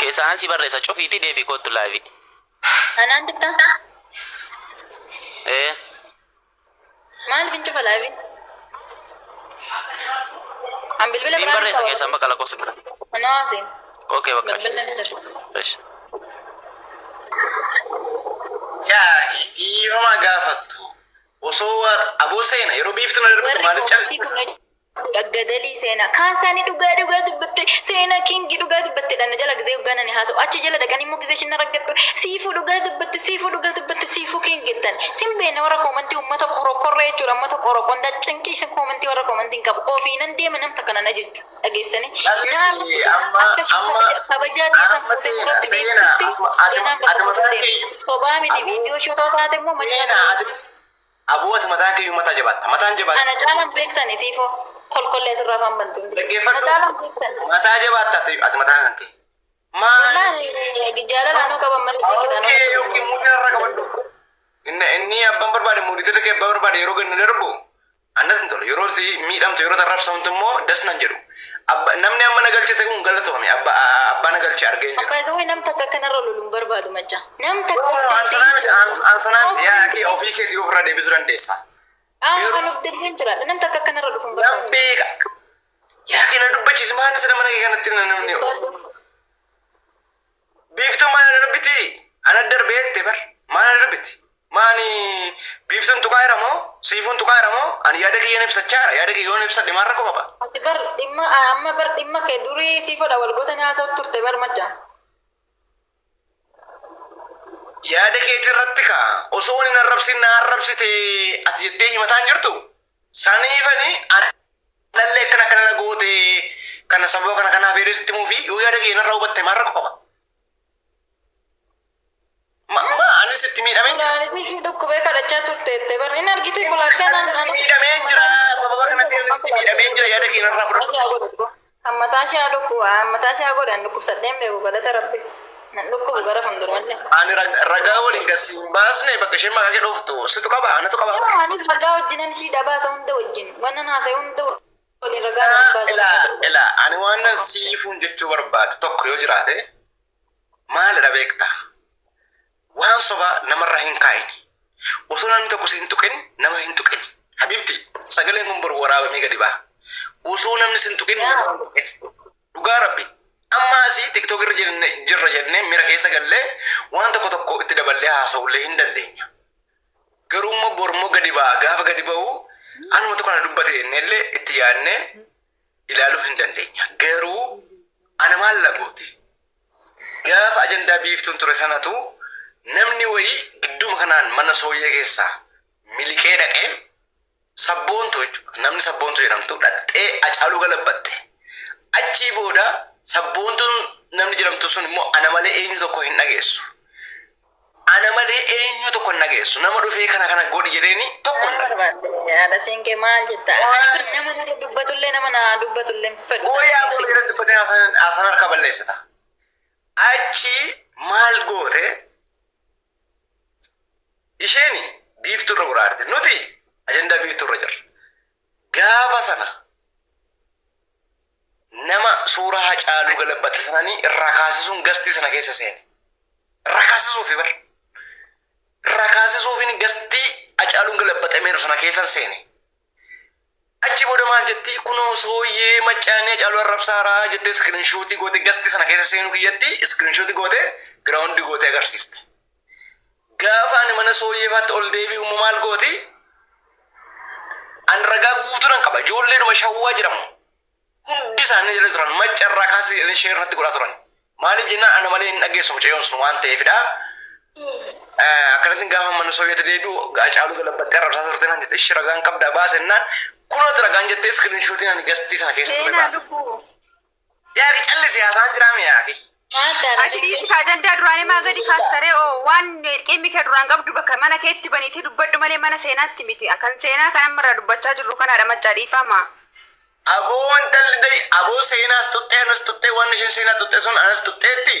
Keessaan si barreessa, cufiitii deebii kootu live. Anaan bittaa? Ee. Maaliif hin cufa live? An bilbila Siin biraan barreessa qaba. keessaan bakka lakkoofsa bira. Anaa siin. Okay, bakka. Bilbilli ni jira. Esh. Yaa dhiifama gaafattu. Osoo aboo seena yeroo biiftu na darbitu Warri maaliif koomentii callistu? kun dhaggadalii seenaa kaan isaanii dhugaa dhugaa dubbatte, seenaa kingi dhugaa dubbatte dha. Na jala gizee hoggaanani haasa'u achi jala dhaqanii immoo gizee ishin raggattu, siifuu dhugaa dubbatte, siifuu dhugaa dubbatte, siifuu king jettan. Sin beena, warra koomentii uummata korokorree jechuudha, uummata korokondaa cinqii. Isin koomentii, warra koomentii hin qabu ofiinan deema namta kana na jechu dhageessanii. Callisii amma Akka isheen amma kabajaa teessan amma fuutee seena duratti seena beektutti amma ati ganaan ati bakka mataan fuutee keeyyuu sobaa miti. Aboo Viidiyoo shotoo taate immoo seena machaa ati aboo ati mataan keeyyuu mataa jabaatta, mataan jabaatta. Ana caalan beektani siifoo. Kolkollee asirraa afaan bantu hundi. Na Dhaggeeffadhu. caalaan beektan. Mataa jabaatta ati mataa kan kee. Maali? Wallaahi jaalala anuu qaban malee seekitaan Okay, yookiin muutii irraa qabadhu. Inni abbaan barbaade muutii irra kee abbaan barbaade yeroo gannu darbu annatti hin tolu. Yeroo si miidhamtu yeroo tarraabsamtu immoo das nan jedhu. Namni amma na galchite kun galatoome abbaa na galche argee hin jira. Abbaa isa wayi nam takka akkanarra lolu hin barbaadu macha. Nam takka of danda'ee Ansanaan jira. ansanaan yaa kee ofii keetii ofirraa deebisuu dandeessa. Amma kan of danda'een jira. Nam takka akkanarra dhufu hin Nan barbaadu. beeka. Yaa kee na dubbachiisi maal isa mana kee kanatti namni biiftuun maal darbiti? Ana darbeette bar maal darbiti? Maani biiftuun tuqaa jira moo siifuun tuqaa jira moo ani yaada kiyyan ibsachaa jira yaada kiyyoon ibsadhe maal rakkoo qaba? Ati bar dhimma amma bar dhimma kee durii sii fodha wal gootanii haasa'u turte bar macha. Yaada keetii irratti kaa osoo wani arrabsin na arrabsite ati jettee himataa hin jirtu saniifani anallee akkana akkana na goote kana sababa kana kanaaf jedhee sitti himuu fi yoo yaada kee narraa hubatte maal rakkoo qaba? Ma anis itti miidhameen jira. Kulaatiin ishee dhukkubee kadhachaa turte jettee bar inni argite kulaatiin Anis itti miidhameen jira sababa kanatti anis itti miidhameen jira yaada kee narraa fudhadhu. Hammataa ishee dhukku hammataa ishee godhan dhukkubsadheen beeku galata rabbi. Nan dhukkubu gara fuuldurallee. Ani ragaa waliin gasi hin baasne bakka isheen maqaa kee dhooftu situ qaba anatu qaba. Yoo anis ragaa wajjinan ishii dhabaasa hunda wajjin wannan haasa'e hunda waliin ragaa waliin baasa. Ilaa ilaa ani waan nan siifuun jechuu barbaadu tokko yoo jiraate maalidha beektaa? Waan sobaa namarra hin kaa'in. Osoo namni tokko si hin tuqin nama hin tuqin. Habibti sagaleen kun boru waraabamee gadi ba'a. Osoo namni si hin tuqin nama hin tuqin. Dhugaa rabbi. Amma asii TikTok irra jirra jennee miira keessa gallee waan tokko tokko itti daballee haasa'ullee hin dandeenya. Garuu immoo bormoo gadi ba'a gaafa gadi ba'u anumatu kana dubbate jennee illee itti yaadnee ilaaluu hin dandeenya. Garuu ana maal lagooti? Gaafa ajandaa biiftuun ture sanatu namni wayii gidduma kanaan mana sooyyee keessaa miliqee dhaqee sabboontu jechuudha. Namni sabboontu jedhamtu dhaqxee Hacaaluu galabbatte. Achii booda sabboontuun namni jedhamtu sun immoo ana malee eenyu tokko hin dhageessu. Ana malee eenyu tokko hin dhageessu. Nama dhufee kana kana godhi jedheeni tokko hin dhageessu. Haadha siinqee maal jetta? Ani nama na dubbatullee nama na dubbatullee hin fedhu. Gooyaa booda jedhan dubbatee haasaan harka balleessita. Achi maal goote isheen biiftuu irra guraarte nuti ajandaa biiftuu irra jirra. Gaafa sana nama suuraa Hacaaluu galabbate sananii irraa kaasisuun gastii sana keessa seene. Irraa kaasisuufi bar. Irraa kaasisuufi gastii Hacaaluun galabbatameeru sana keessa seene. Achi booda maal jetti kunoo sooyyee maccaanee Hacaaluu arrabsaaraa jettee screenshot goote gastii sana keessa seenuu kiyyatti screenshot goote ground goote agarsiiste. Gaafa ani mana sooyyee faatti ol deebi'u immoo maal gooti? Ani ragaa guutuu nan qaba. Ijoolleedhuma shawwaa jedhamu. Hundi isaanii jala turan maccarraa kaasee jedhanii ishee irratti godhaa turan. Maaliif jennaan ana malee hin dhageessu mucayyoon sun waan ta'eefidha. Akkanatti gaafa mana sooyyeetti deebi'u Hacaaluu galabbattee arrabsaa turte naan jette ishee ragaan qabdaa baasennaan kunooti ragaan jettee screenshotiin ani gastii sana keessa ture Seenaa baase. lubbuu. Yaaki callisi haasaan jiraame yaaki. Maal taate? Ati dhiisi ka ajandaa duraanii maa gadi kaastaree oo waan dhimmi kee duraan qabdu bakka mana keetti baniitii dubbadhu malee mana seenaatti miti. Kan seenaa kan amma irraa dubbachaa jirru kanaadha maccaa dhiifama. Aboo intalli dai aboo seenaas tuxxee anas tuxxee waan isheen seenaa tuxxee sun anas tuxxeetti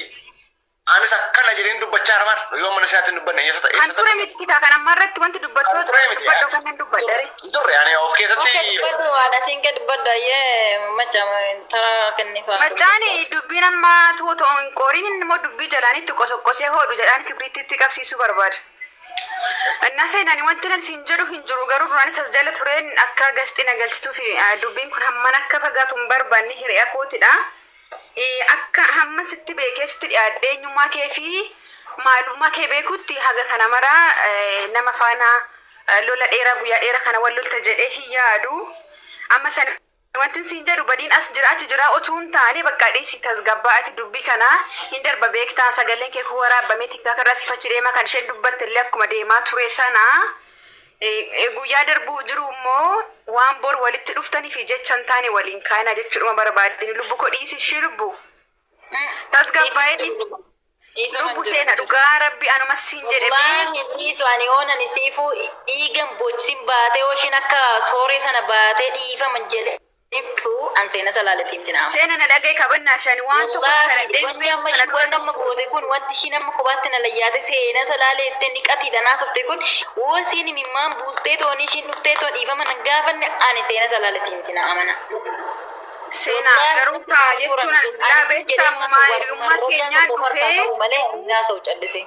anis akkana jedheen dubbachaa armaan yoo mana seenaatti hin dubbanne eessa Kan ture miti kaa kan amma irratti wanti dubbattoota Kan ture miti. dubbadhu kan nan dubbadha. Hin turre ani of keessatti Okay, dubbadhu haadha siinqee dubbadhu ayyee macca taraa kennifaa. Maccaani dubbiin amma tuutoo hin qooriin inni immoo dubbii jalaanitti qosoqqosee hodhu jedhaan kibriittitti qabsiisuu barbaada. Innaa seenaan wanti nan siin jedhu hin jiru garuu duraanis as jala tureen akka gasxi na galchituu fi dubbiin kun hamman akka fagaatu hin barbaanne hiriya kootidha. Akka hamma sitti beekee sitti dhiyaadhee eenyummaa kee fi maalummaa kee beekutti haga kana mara nama faana lola dheeraa guyyaa dheeraa kana wal lolta jedhee hin yaadu. Amma sana wanti siin jedhu badiin as jira achi jira otuu hin taane bakka dhiisi tasgabbaa'ati dubbii kana hin darba beektaa sagaleen kee kun waraabamee TikTok irraa sifachi deema kan isheen dubbatte illee akkuma deemaa ture sana. Guyyaa darbuuf jiru immoo waan bor walitti dhuftanii fi jecha hin taane waliin kaana jechuudhuma barbaadde lubbu koo dhiisi ishee lubbu. Tasgabbaa'ee lubbu seena dhugaa rabbi anuma siin jedhe Wallaahi dhiisu ani oonan siifuu dhiigan bochisin baatee ooshin akka sooree sana baatee dhiifaman jedhe. An seena salaaletti himti naama. Seena na dhagaye kabannaa shani waan tokkos kana Wallaahi wanti amma ishii wanti amma goote kun wanti ishiin amma kophaatti na layyaate seena salaaleettee niqatiidha naasofte kun woo isiin imimmaan buustee toon ishiin dhuftee toon dhiifama nan gaafanne ani seena salaaletti himti na amana. Seenaa garuu kaa jechuun laa beektaa ammaa hiriyummaa keenyaan dhufee malee naasa'u callise.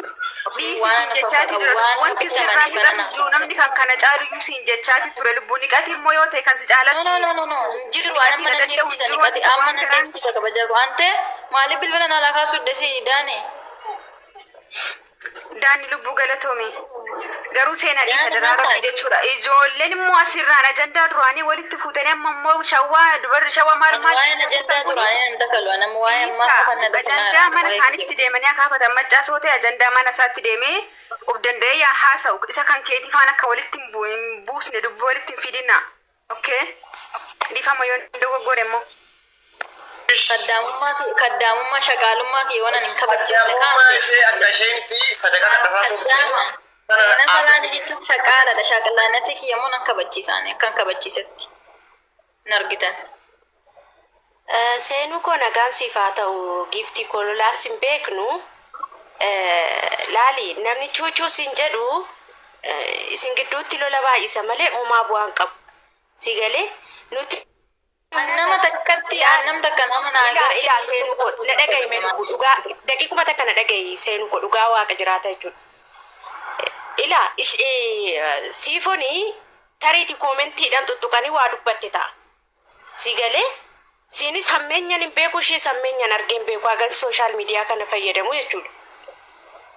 Dhiisi siin jechaati ture. Wanti sirraa hir'atu jiru namni kan kana caalu siin jechaati ture. Lubbuun niqati immoo yoo ta'e kan si caalas. No, no, no, no, no. Jiru waan amma nan deemsisa niqati amma nan deemsisa kabajaa waan ta'e maaliif bilbila na laa kaasuu dasi daane. Daanni lubbuu galatoome. Garuu seenaa dhiisa Daani daraa maal rabbi jechuudha. Ijoolleen immoo asirraan ajandaa duraanii walitti fuutanii amma immoo shawwaa dubarri shawwaa maal maal. Waa'een ajandaa duraanii nan dakalu nama waa'ee ammaa Dhiisa. qofa na Ajandaa mana isaanitti deemanii akaafatan maccaasoo ta'e ajandaa mana isaatti deemee of danda'ee yaa haasa'u isa kan keetii faana akka walitti hin buusne dubbii walitti hin fidina. Okay? Dhiifama yoo dogoggore immoo. Kaddaamummaa fi kaddaamummaa shaqaalummaa fi waan hin kabachiisne Kaddaamummaa kaante. ishee akka isheen itti sadaqaa kadhataa turte. Kaddaama. Seenaa salaanii jechuun shaqaaladha. Shaqalaanatti kiyyamoo nan kabachiisaani akkan kabachiisetti. Hin argitan. Seenuu koo nagaan siif haa ta'u giiftii koo lolaas hin beeknu. Laali namni cuucuu siin jedhu isin gidduutti lola baay'isa malee homaa bu'aan qabu. Si galee nuti Nama takkatti nam takka nama naa ilaa ilaa seenuu koo na dhagahi mee lubbuu dhugaa daqiiquma takka na dhagahi seenuu koo dhugaa waaqa jiraata jechuudha. Ilaa siifonii tariiti koomentiidhaan tuttuqanii waa dubbatte ta'a. Si galee siinis hammeenyan hin beeku ishees hammeenyan argee hin beeku hagan sooshaal miidiyaa kana fayyadamu jechuudha.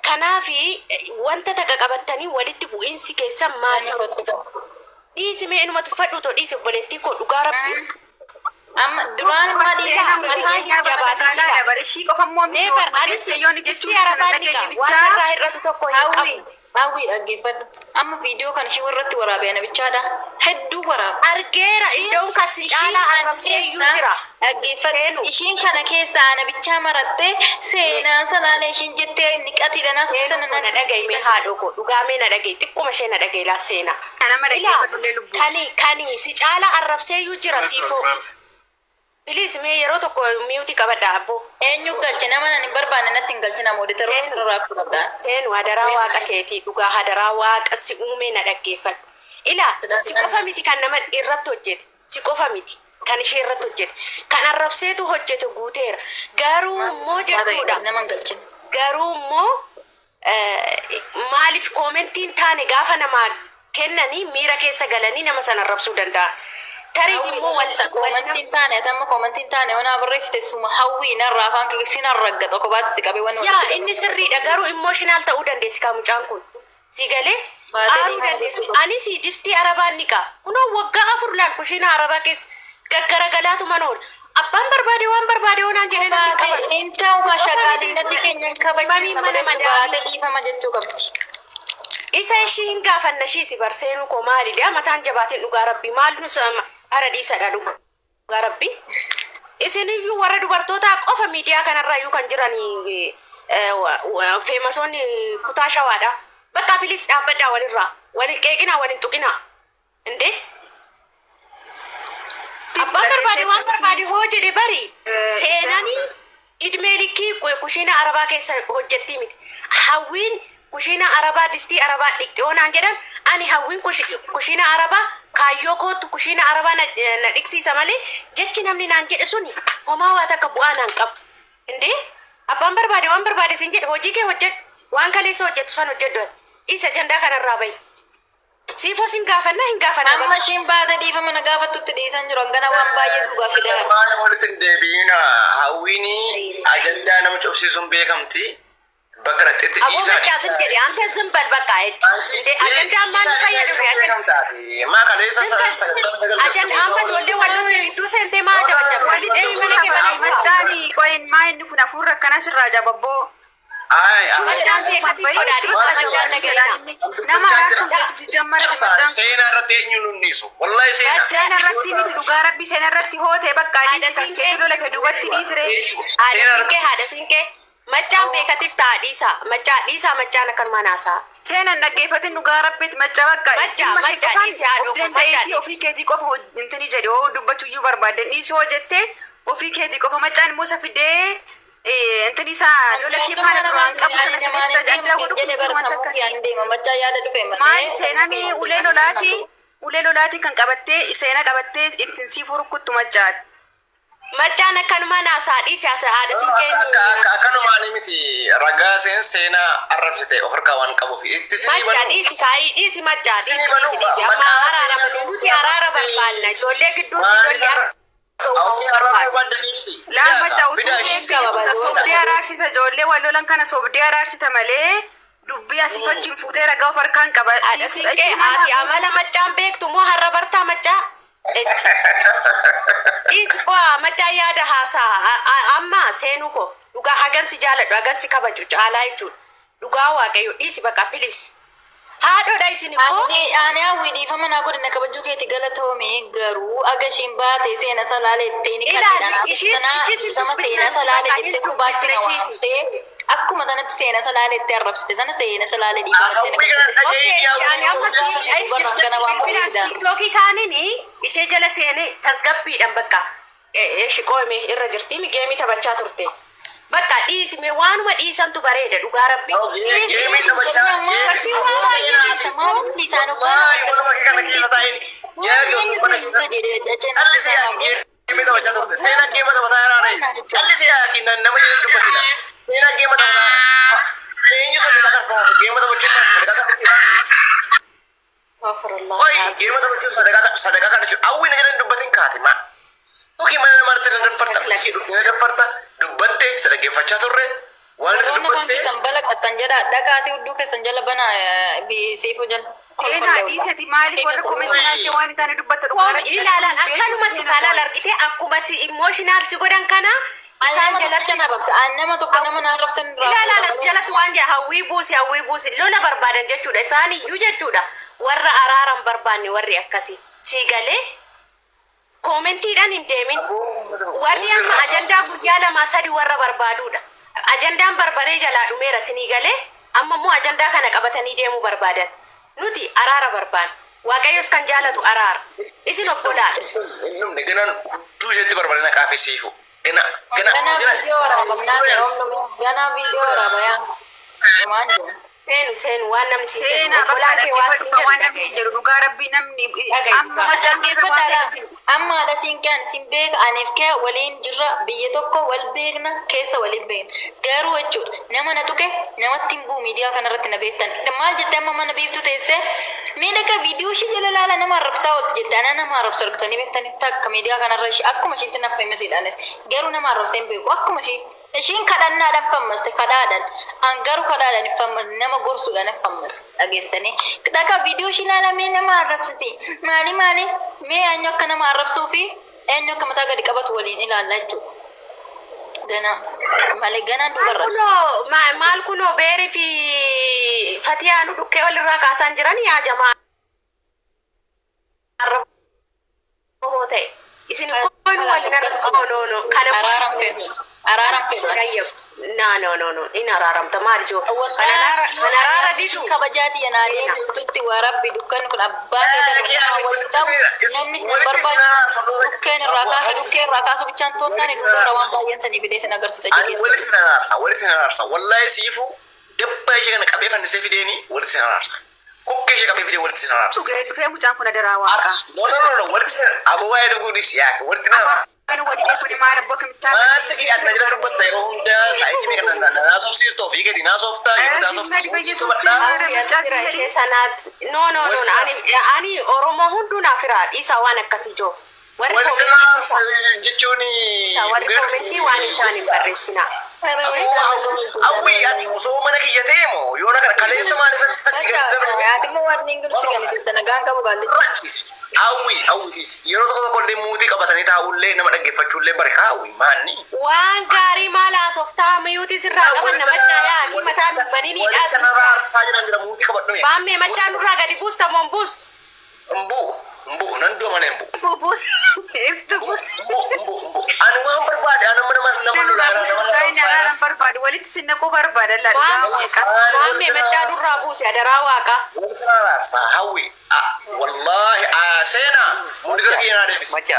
Kanaafi wanta takka qabattanii walitti bu'iinsi keessan maal dhiisi mee inuma tuffadhu too dhiisi obboleettii koo dhugaa rabbi. Amma duraan maal Ilaa mataa hin jabaatin ilaa. Bara ishii qofa immoo miti Never oolma anis jettee yoo nu jechuun distii sana arabaa dhageenye niqa waan bichaa. irraa hir'atu tokko hin Hawwi qabu. hawwi dhaggeeffadhu. Amma viidiyoo kana ishii irratti waraabee nabichaadha. Hedduu waraaba. Argeera iddoon kan si caalaa arrabsee iyyuu jira. Dhaggeeffadhu. Seenu. Ishiin kana keessaa nabichaa marattee seenaa salaalee ishiin jettee niqatiidha naa Seenuu softana koo na dhagahi mee haadhoo koo dhugaa mee na dhagahi xiqquma ishee na dhagahi laa seenaa. Kanama Ilaa dhaggeeffadhullee lubbuu. kani kani si caalaa arrabsee iyyuu jira siifoo. Please mee yeroo tokko miyuuti qabadha abboo. Eenyu galche nama nan hin barbaanne natti hin galchina mooditara Seenu. sirraa fudhadha. Seenu hadaraa waaqa keetii dhugaa hadaraa waaqa si uumee na dhaggeeffadhu. Ilaa si qofa miti kan nama irratti hojjete si qofa miti kan ishee irratti hojjete kan arrabseetu hojjete guuteera garuu immoo jechuudha. Nama hin galchine. Garuu immoo maaliif koomentiin taane gaafa namaa kennanii miira keessa galanii nama sana arrabsuu danda'a. Tariiti immoo wal wal Koomantiin taane atamma koomantiin taane onaa barreessite suma hawwii narraa afaan kee sin arraggaxa kophaatti si qabee waan yaa inni sirriidha garuu immoshinaal ta'uu dandeessi kaa mucaan kun. Si galee Baatee aaruu dhiifama dandeessi. gochuu Anis distii arabaan ni qaba. Kunoo waggaa afur laal kushiina arabaa keessa gaggaragalaatu mana oola. Abbaan barbaade waan barbaade onaan jedhee namni hin qaban. Intaan Si waa qofa miti shaqaalinatti keenya hin Mamiin kabachiisna mana bareedu madaamii. baatee dhiifama jechuu qabdi. Isa ishii hin gaafanna ishii si barseenuu koo maalidha mataan jabaatiin dhugaa rabbi maal nu sama ara dhiisadha dhugaa rabbi. Isin iyyuu warra dubartootaa qofa miidiyaa kanarraa iyyuu kan jiran feemasoonni kutaa shawaadha. Bakka filis dhaabbadhaa walirraa walin qeeqinaa walin tuqinaa. Indee abbaan barbaade waan barbaade hoo jedhe bari seenanii idmee likkii kushiina arabaa keessa hojjettii miti. Hawwiin kushiina arabaa distii arabaa dhiqxe oonaan jedhan ani hawwiin kushiina arabaa kaayyoo kootu kushiina arabaa na na dhiqsiisa malee jechi namni naan jedhe suni homaa waa takka bu'aa naan qabu. Indee abbaan barbaade waan barbaade sin jedhe hojii kee hojjedhu waan kaleessa hojjettu san hojjedhu ati. Dhiisa ajandaa kanarraa bahi. Siifoo sin gaafanna hin gaafanna Amma bakka. ishiin baatee dhiifama na gaafattutti dhiisan jiru hangana waan baay'ee duubaa fidaa. Maal walitti hin deebi'ina hawwiin ajandaa nama cufsiisuun beekamti. Bakka dhaqxetti Aboo dhiisaa machaa sin jedhe ante ዝም በል በቃ ሂድ እንዴ አጀንዳ ማን fayyadu Maa kaleessa ዝም በል አጀንዳ amma ijoollee wallootti gidduu seentee maa jabajjabda Walitti deemi mana kee buusa mana kee machaani qoyin maa inni kun hafuurra akkana sirraa jababboo. Machaan beekati godhaa dhiisa machaan nagayina. Nama araarsuun jijjammara machaan. Seenaa irratti eenyuun hunniisu. Wallahi seenaa. Seena irratti miti dhugaa rabbii seena irratti hootee bakka Haadha dhiisi kan siinqee. keetu lola kee duubatti dhiisire. Haadha siinqee haadha siinqee Maccaan beekatiif ta'a dhiisaa. Maccaa dhiisaa maccaan akkanumaan haasa'a. Seenan dhaggeeffatin dhugaa rabbiiti macca bakka Macca, dhimma kee macca qofaan dhiisi haadha of koo, macca danda'iitii dhiisi. ofii keetii qofa intini jedhe hoo dubbachuyyuu barbaaddan dhiisuu hoo jettee ofii keetii qofa maccaan immoo isa fidee intini isaa lola ishee faana duraan qabu sana fidees tajaajila godhu jedhe kun bara wanta sammuu akkasii. kiyyaan deema machaa yaada dhufe malee. Maali seenaan ulee lolaatii ulee lolaatii kan qabattee seena qabattee ittiin sii furkuttu maccaati. Maccaan akkanumaan haasa'a dhiisi haasa'a haadha siinqeen. Akkanumaan miti ragaa seen seenaa arrabsite of harkaa waan qabuuf itti sinii Macca banuu. dhiisi kaayii dhiisi macca dhiisi Isinii banuu dhiisi dhiisi amma maqaa araarama seenaa nuti araara barbaanna ijoollee gidduutti ijoollee Hawwii akka arrabuu barbaanna. baaddanii miti. Laa macca utuu Fidaa ishee. beekte jechuudha sobdee araarsita ijoollee wal lolan kana sobdee araarsita malee dubbii asii fachiin fuutee ragaa of harkaan qaba. Haadha siinqee haati amala maccaan beektu moo har'a bartaa maccaa? Echi. Dhiisi bu'aa maccaan yaada haasa'a amma seenuu koo dhugaa hagansi jaaladhu hagansi kabaju caalaa jechuudha. Dhugaa waaqayyo dhiisi bakka please. Haadhoodha isin immoo. Ani hawwii dhiifama naa godhina kabajuu keeti galatoome garuu aga ishiin baate seena salaalee ittiin Ilaali, ishiis hin seena dubbisne, salaalee bakka hin jettee kubaatti dubbisne na ishiis. waamtee akkuma sanatti seena salaalee itti arrabsite sana seena salaalee dhiifamattee na Hawwii kana Okay, dhaga'ee ani amma tiktookii kaaniin ishee jala seenee tasgabbiidhaan bakka ishi qoome irra jirti geemii taphachaa turte. Bakka dhiisime waanuma dhiisantu bareeda dhugaa rabbi. Geemii taphachaa. Geemii taphachaa turte. Seenaa geema taphataa jiraare. Callisii yaa nama jedhu dubbatina. Seenaa geema taphataa. Eenyu sadaqaa kartaa geema taphachuun maal sadaqaa kartaa. Astaghfirullah. Oi, geema taphachuun sadaqaa sadaqaa kadhachuun hawwii na jedhan dubbatin kaate maa. Yookiin mana namaatti na daffarta, yookiin dhuftee na daffarta, dubbattee sadaqeeffachaa turre, waan ati Warroonni afaan dubbattee keessan balaqattan jedha dhaqaatii hudduu keessan jala banaa siifuu jala. Seenaa dhiisati maaliif warra komentii naattee waan hin taane dubbatta dhugaa Qoome rabbi ilaalaan akkanumatti kalaal argite akkuma si emotional si godhan kana isaan jalatti Nama tokko nama na arrabsan irraa. ilaalaan as jalatti waan jedha hawwii buusi hawwii buusi lola barbaadan jechuudha isaan iyyuu jechuudha warra araaran barbaanne warri akkasii sii galee koomentiidhaan hin deemin. Warri amma ajandaa guyyaa lamaa sadi warra barbaaduudha. Ajandaan barbaree jalaa dhumeera sinii galee amma immoo ajandaa kana qabatanii deemuu barbaadan. Nuti araara barbaanna. Waaqayyos kan jaalatu araara. Isin obbolaadha. Hin dhumne ganaan hudduu isheetti barbaadina qaafii siifu. Gana gana Ganaa viidiyoo waraabamnaa ganaa viidiyoo waraabaa Dhumaan jira. Seenu seenu waan namni siin jedhu Seenaa bakka obbolaan kee waan siin dhaggeeffadhu waan jedhu namni siin jedhu dhugaa rabbii namni Dhaga'i. amma maccaan Dhaggeeffadhaadha. Amma haadha siinqeen sin beeka aniif kee waliin jirra biyya tokko wal beekna keessa waliin beekna. Garuu jechuudha nama na tuqe namatti hin bu'u miidiyaa kanarratti na beektan. Maal jette amma mana biiftuu teessee miidhagaa viidiyoo ishee jala laala nama arrabsaa ooltu jette anaa nama arrabsu argitanii beektanii takka miidiyaa kanarra ishee akkuma isheetti naaf fayyimasiidhaanis garuu nama arrabsee hin beeku akkuma ishee ishiin kadhannaadhaan fammaste kadhaadhaan an garuu kadhaadhaan hin fammasne nama gorsuudhaan hin fammaste dhageessanii dhagaa viidiyoo ishii ilaalamee nama arrabsiti maali maali mee eenyu akka nama arrabsuu fi eenyu akka mataa gadi qabatu waliin ilaalla jechuudha. Ganaa malee ganaan dubarra. Kunoo maal kunoo beerii fi fatiyaanu dhukkee walirraa kaasan jiran yaa jamaa. Arraboo ta'e. Isin kun waliin arrabsoo no no kana Araaran fedhu. Araaran fedhu. Na no no no in araaramta maal joo. Kan araara didu. Kabajaati yanaalee guutuutti warabbi dukkanni kun abbaa keessa wal qabu namni sin barbaachisu dhukkeen irraa kaase dhukkee irraa kaasu bichaan tooftaan dubbarra waan baay'een sanii fidee sin agarsiisa Ani jedhee. walitti sin araarsa, walitti sin araarsa. Wallaahi siifu dabba ishee kana qabee fannisee fideeni walitti sin araarsa. Kokkee ishee qabee fidee walitti sin araarsa. dhugee dhufee mucaan kun adaraa waaqa. No no no no walitti sin ababaa jedhu kunis yaaka walitti na araarsa. Kan waliin kun maal abboo kamittaa. Maasti kee ati na jala dubbatta yeroo hundaa saayitii meeqa na naasofsiistu ofii gadi naasoftaa yeroo naasoftu. Jira ishee sanaatti. No no no ani ani Oromoo hunduu naaf firaa dhiisaa waan akkasii joo. Warri Walitti koomentii naarsa jechuun dhiisaa warri koomentii waan hin taane hin barreessinaa. Hawwii ati osoo mana kiyya ta'e moo yoo na kana kaleessa maaliif sadii gasii Ati immoo warri ingilitti galisitti nagaan qabu gaallichi. Hawwii hawwii yeroo tokko tokko illee muutii qabatanii taa'ullee nama dhaggeeffachuullee bare hawwii maanni. Waan gaarii maal haasoftaa miyuutii sirraa qaban namachaa yaa'anii mataa dubbanii ni Walitti dhaasnu. araarsaa jiran jira muutii qabadhu mee. Baammee machaa nurraa gadi buusta moo hin buustu? Hin bu'u hin bu'u nan du'a malee hin bu'u. Iftu buus. Iftu buus. Hin bu'u hin bu'u hin bu'u. Ani waan barbaade ani nama nama lolaa Nama nama araaran barbaadu walitti Manatti naquu barbaada laa dhugaa waaqa. Maammee machaa nurraa buuse adaraa waaqaa. Walitti araarsaa hawwi. Wallaahi seenaa muudita kiyya naa deebisi. Macha.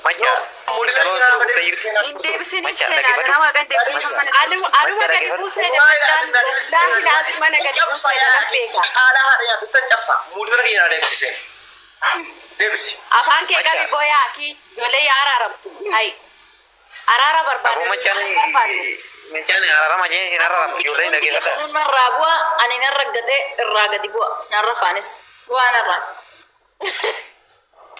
Macha. Muudita Intaloon kiyya si naa rukuttee deebisi. jirti. Hin deebisiniif Macha seenaa dhaggeeffadhu. adaraa waaqa hin deebisiniif manatti. Anuma gadi buusee machaan wallaahi laazim mana gadi buusee nan beeka. Caalaa haadha nyaatu tan cabsa. Muudita kiyya naa deebisi seen. Deebisi. Afaan kee qabi booyaa ki ijoollee yaa araaramtu. Hayi. Araara barbaada. Aboo machaan machaan araarama jee hin araaramtu ijoolleen Hundi dhaggeeffata. keessanuu narraa bu'a ani narra gatee irraa gadi bu'a narra faanis bu'aa narraa.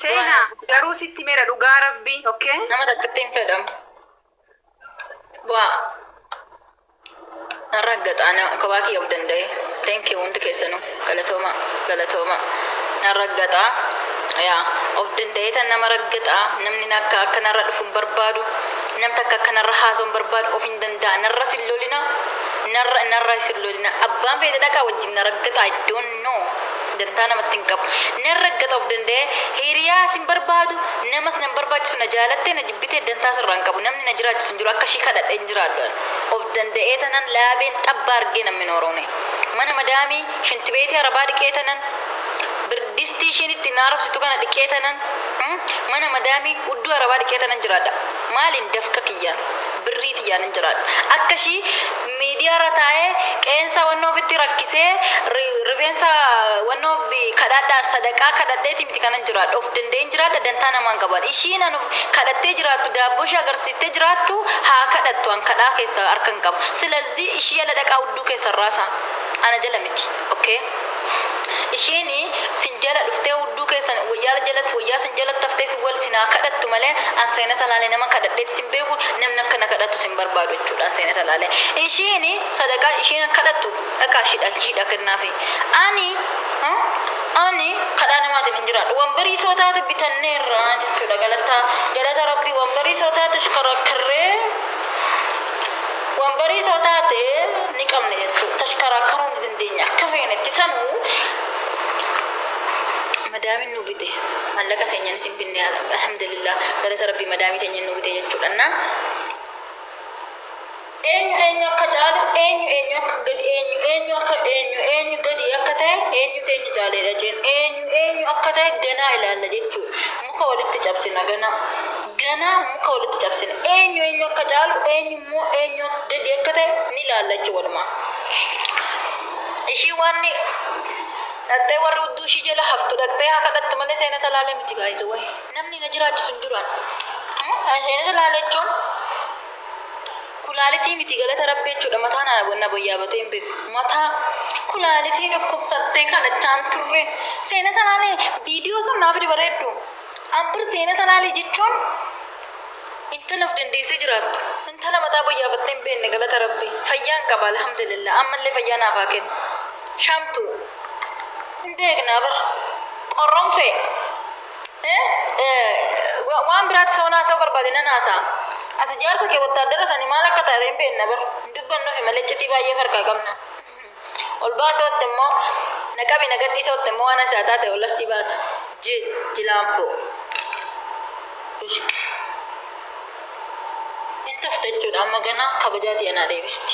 Seenaa garuu sitti meera dhugaa rabbii okay? Nama takkatti hin fedhamu. Bu'aa. Narra gata ana kophaa kiyya of danda'e. Thank you hundi keessanuu galatooma galatooma. Narra gata yaa of danda'ee tan nama raggataa namni akka akka narra dhufu hin barbaadu namni takka akka narra haasa'u hin barbaadu of hin danda'a narra sin lolina narra narra sin lolina abbaan fedhe dhaqaa wajjin na raggataa I don't know dantaa namatti hin qabu nan raggata of danda'ee hiriyaa sin barbaadu namas nan barbaachisu na jaalattee na jibbitee dantaa sirraa hin qabu namni na jiraachisu hin jiru akka ishii kadhadhee hin jiraadhu ani. Of danda'ee tanan laabeen xabba argee namni nooroone mana madaamii shintibeetii arabaa dhiqee tanan birdistii ishiin itti na arabsitu kana dhiqee tanan mana madaamii hudduu arabaa dhiqee tanan jiraadha maaliin dafqa kiyyaan birrii tiyyaan hin jiraadha akka ishii miidiyaa irra taa'ee qeensa wannoo ofitti rakkisee rifeensa wannoo kadhadhaa sadaqaa kadhadheeti miti kanan jiraadha of danda'een jiraadha dantaa namaan qabaadha ishiin an of kadhattee jiraattu daabboo ishee agarsiistee jiraattu haa kadhattu an kadhaa keessa harka hin qabu silazii ishii jala dhaqaa hudduu keessa raasa ana jala miti okay ishiin sin jala dhuftee hudduu keessan wayyaa jalatti wayyaa sin jalatti haftee sin wal sin haa kadhattu malee an seena salaalee nama kadhadheeti sin beeku namni akka na kadhattu sin barbaadu jechuudha an seena salaalee ishiin sadaqaa ishiin kadhattu dhaqaa shidha shidha kennaafi ani ani kadhaa namaatiin hin jiraadhu wambarii soo taate bitanneerra jechuudha galata galata rabbii wambarii soo taate shikarakkarree wambarii soo taate ni qabne jechuudha tashkarakkaruu ni dandeenya akka feenetti sanuu madaamiin nu bite mallaqa keenyan isin binne alhamdulillah galata rabbii madaamii teenyan nu bite jechuudha na eenyu eenyu akka caalu eenyu eenyu akka gadi eenyu eenyu akka eenyu eenyu gadi akka ta'e eenyutu eenyu caaleedha jeen eenyu eenyu akka ta'e ganaa ilaalla jechuudha muka walitti cabsina ganaa ganaa muka walitti cabsina eenyu eenyu akka caalu eenyu immoo eenyu gadi akka ta'e ni ilaalla jechuudha walumaa ishii waan dhaqxee warri hudduu ishii jala haftu dhaqxee haa kadhattu malee seena salaalee miti baay'ee wayi namni na jiraachisu hin jiru seena salaalee jechuun kulaalitii miti galata rabbii jechuudha mataa na na boyyaabatee hin beeku mataa kulaalitii dhukkubsattee kadhachaan turre seena salaalee viidiyoo sun naaf bareeddu ambir seena salaalee jechuun intala of dandeessee jiraattu intala mataa boyyaabattee hin beekne galata rabbii fayyaan qaba alhamdulillah ammallee fayyaa naaf haa kennu shamtu hin beeknaa bar qorronfee waan biraatti sa'u naasa'u barbaade nan haasa'a. Ati jaarsa kee wattaaddara sanii maal akka taate hin beekna bar hin dubbannuufi malee iccitii baay'ee farkaa qabna. Ol baasee watte immoo na qabi na gadhiisa watte immoo waan asaa taate ol asii baasa. Jilaanfoo. Hin tufte jechuudha amma ganaa kabajaa ta'e naa deebisti.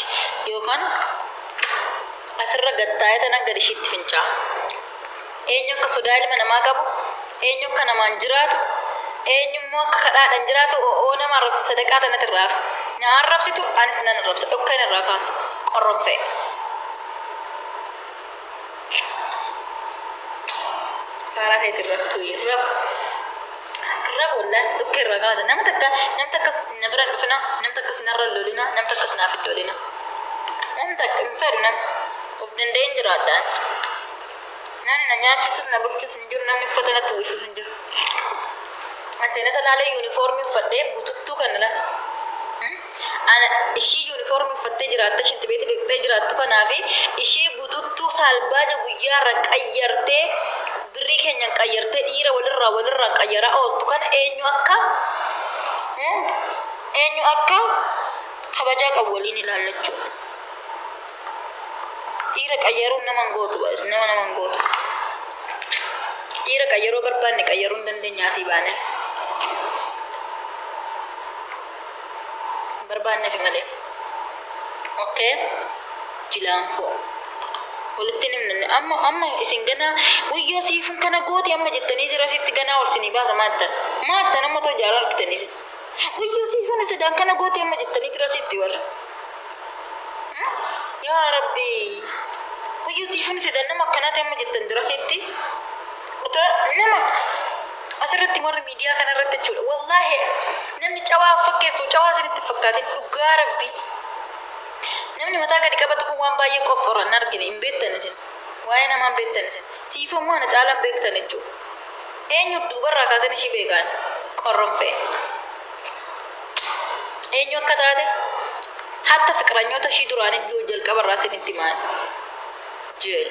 Yookaan asirra gattaa'ee tanan gadi ishiitti fincaa'a. Eenyu akka sodaa ilma namaa qabu, eenyu akka namaan jiraatu, eenyu immoo akka kadhaadhaan jiraatu o'oo nama arrabsa sadaqaa tanatti irraa hafa. Na arrabsitu anis nan arrabsa dhokkeen irraa kaasa qorronfee. Faaraa ta'eeti raftuu raf raf wallaahi dhokkee irraa kaasa nama takka nam takkas na bira hin dhufina nam takkas narra hin lolina nam takkas naaf hin lolina. Nam takka hin fedhu nam of danda'een jiraadhaan. Namni na nyaachisus na bulchus hin jiru namni uffata natti uwwisus hin jiru. Ani seena salaalee yuunifoormii uffadhee bututtuu kana lafa. Ana ishii yuunifoormii uffattee jiraatte shintibeetii dhiqxee jiraattu kanaa fi ishii bututtuu saalbaaja guyyaarra qayyartee birrii keenyan qayyartee dhiira walirraa walirraa qayyaraa ooltu kana eenyu akka eenyu akka kabajaa qabu waliin ilaallachuu. Dhiira qayyaruun nama hin gootu nama nama hin gootu. Dhiira qayyaruu barbaanne qayyaruu hin dandeenya asii baane. Barbaannefi malee. Okay? Jilaanfoo. Walitti himnanne amma amma isin ganaa wayyoo siifuun kana gooti amma jettanii jira sitti ganaa ol sinii baasa maattan. Maattan amma too jaarraa argitanii isin. Wayyoo siifuun isidaan kana gooti amma jettanii jira sitti warra. Yaa Rabbi. Wayyoo siifuun isidaan nama akkanaati amma jettan dura sitti. Nama asirratti warri miidiyaa kanarratti jechuudha. Wallaahi namni cawaa fakkeessu cawaa isinitti fakkaatin dhugaa Rabbi. Namni mataa gadi qabatu kun waan baay'ee qoffora hin argine hin beektan isin. Waa'ee namaa hin beektan isin. Siifoo immoo ana caalaan beektan jechuudha. Eenyu duubarraa kaasan ishii beekaan qorronfee. Eenyu akka taate hatta fiqiranyoota ishii duraan ijjuu jalqabarraa isinitti himaan. Jeel.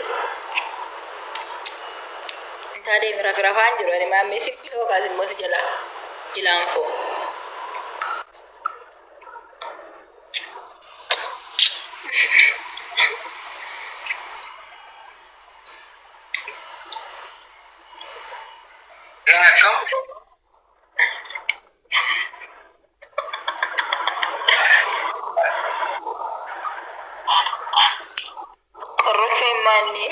Intaa deemi rafi rafaan jiru ani maammee si biloo kaas immoo si jalaa jilaanfoo. Akkam? Qorronfeen maanni?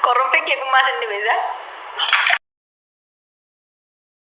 Qorronfeen kee kun maas inni beesa?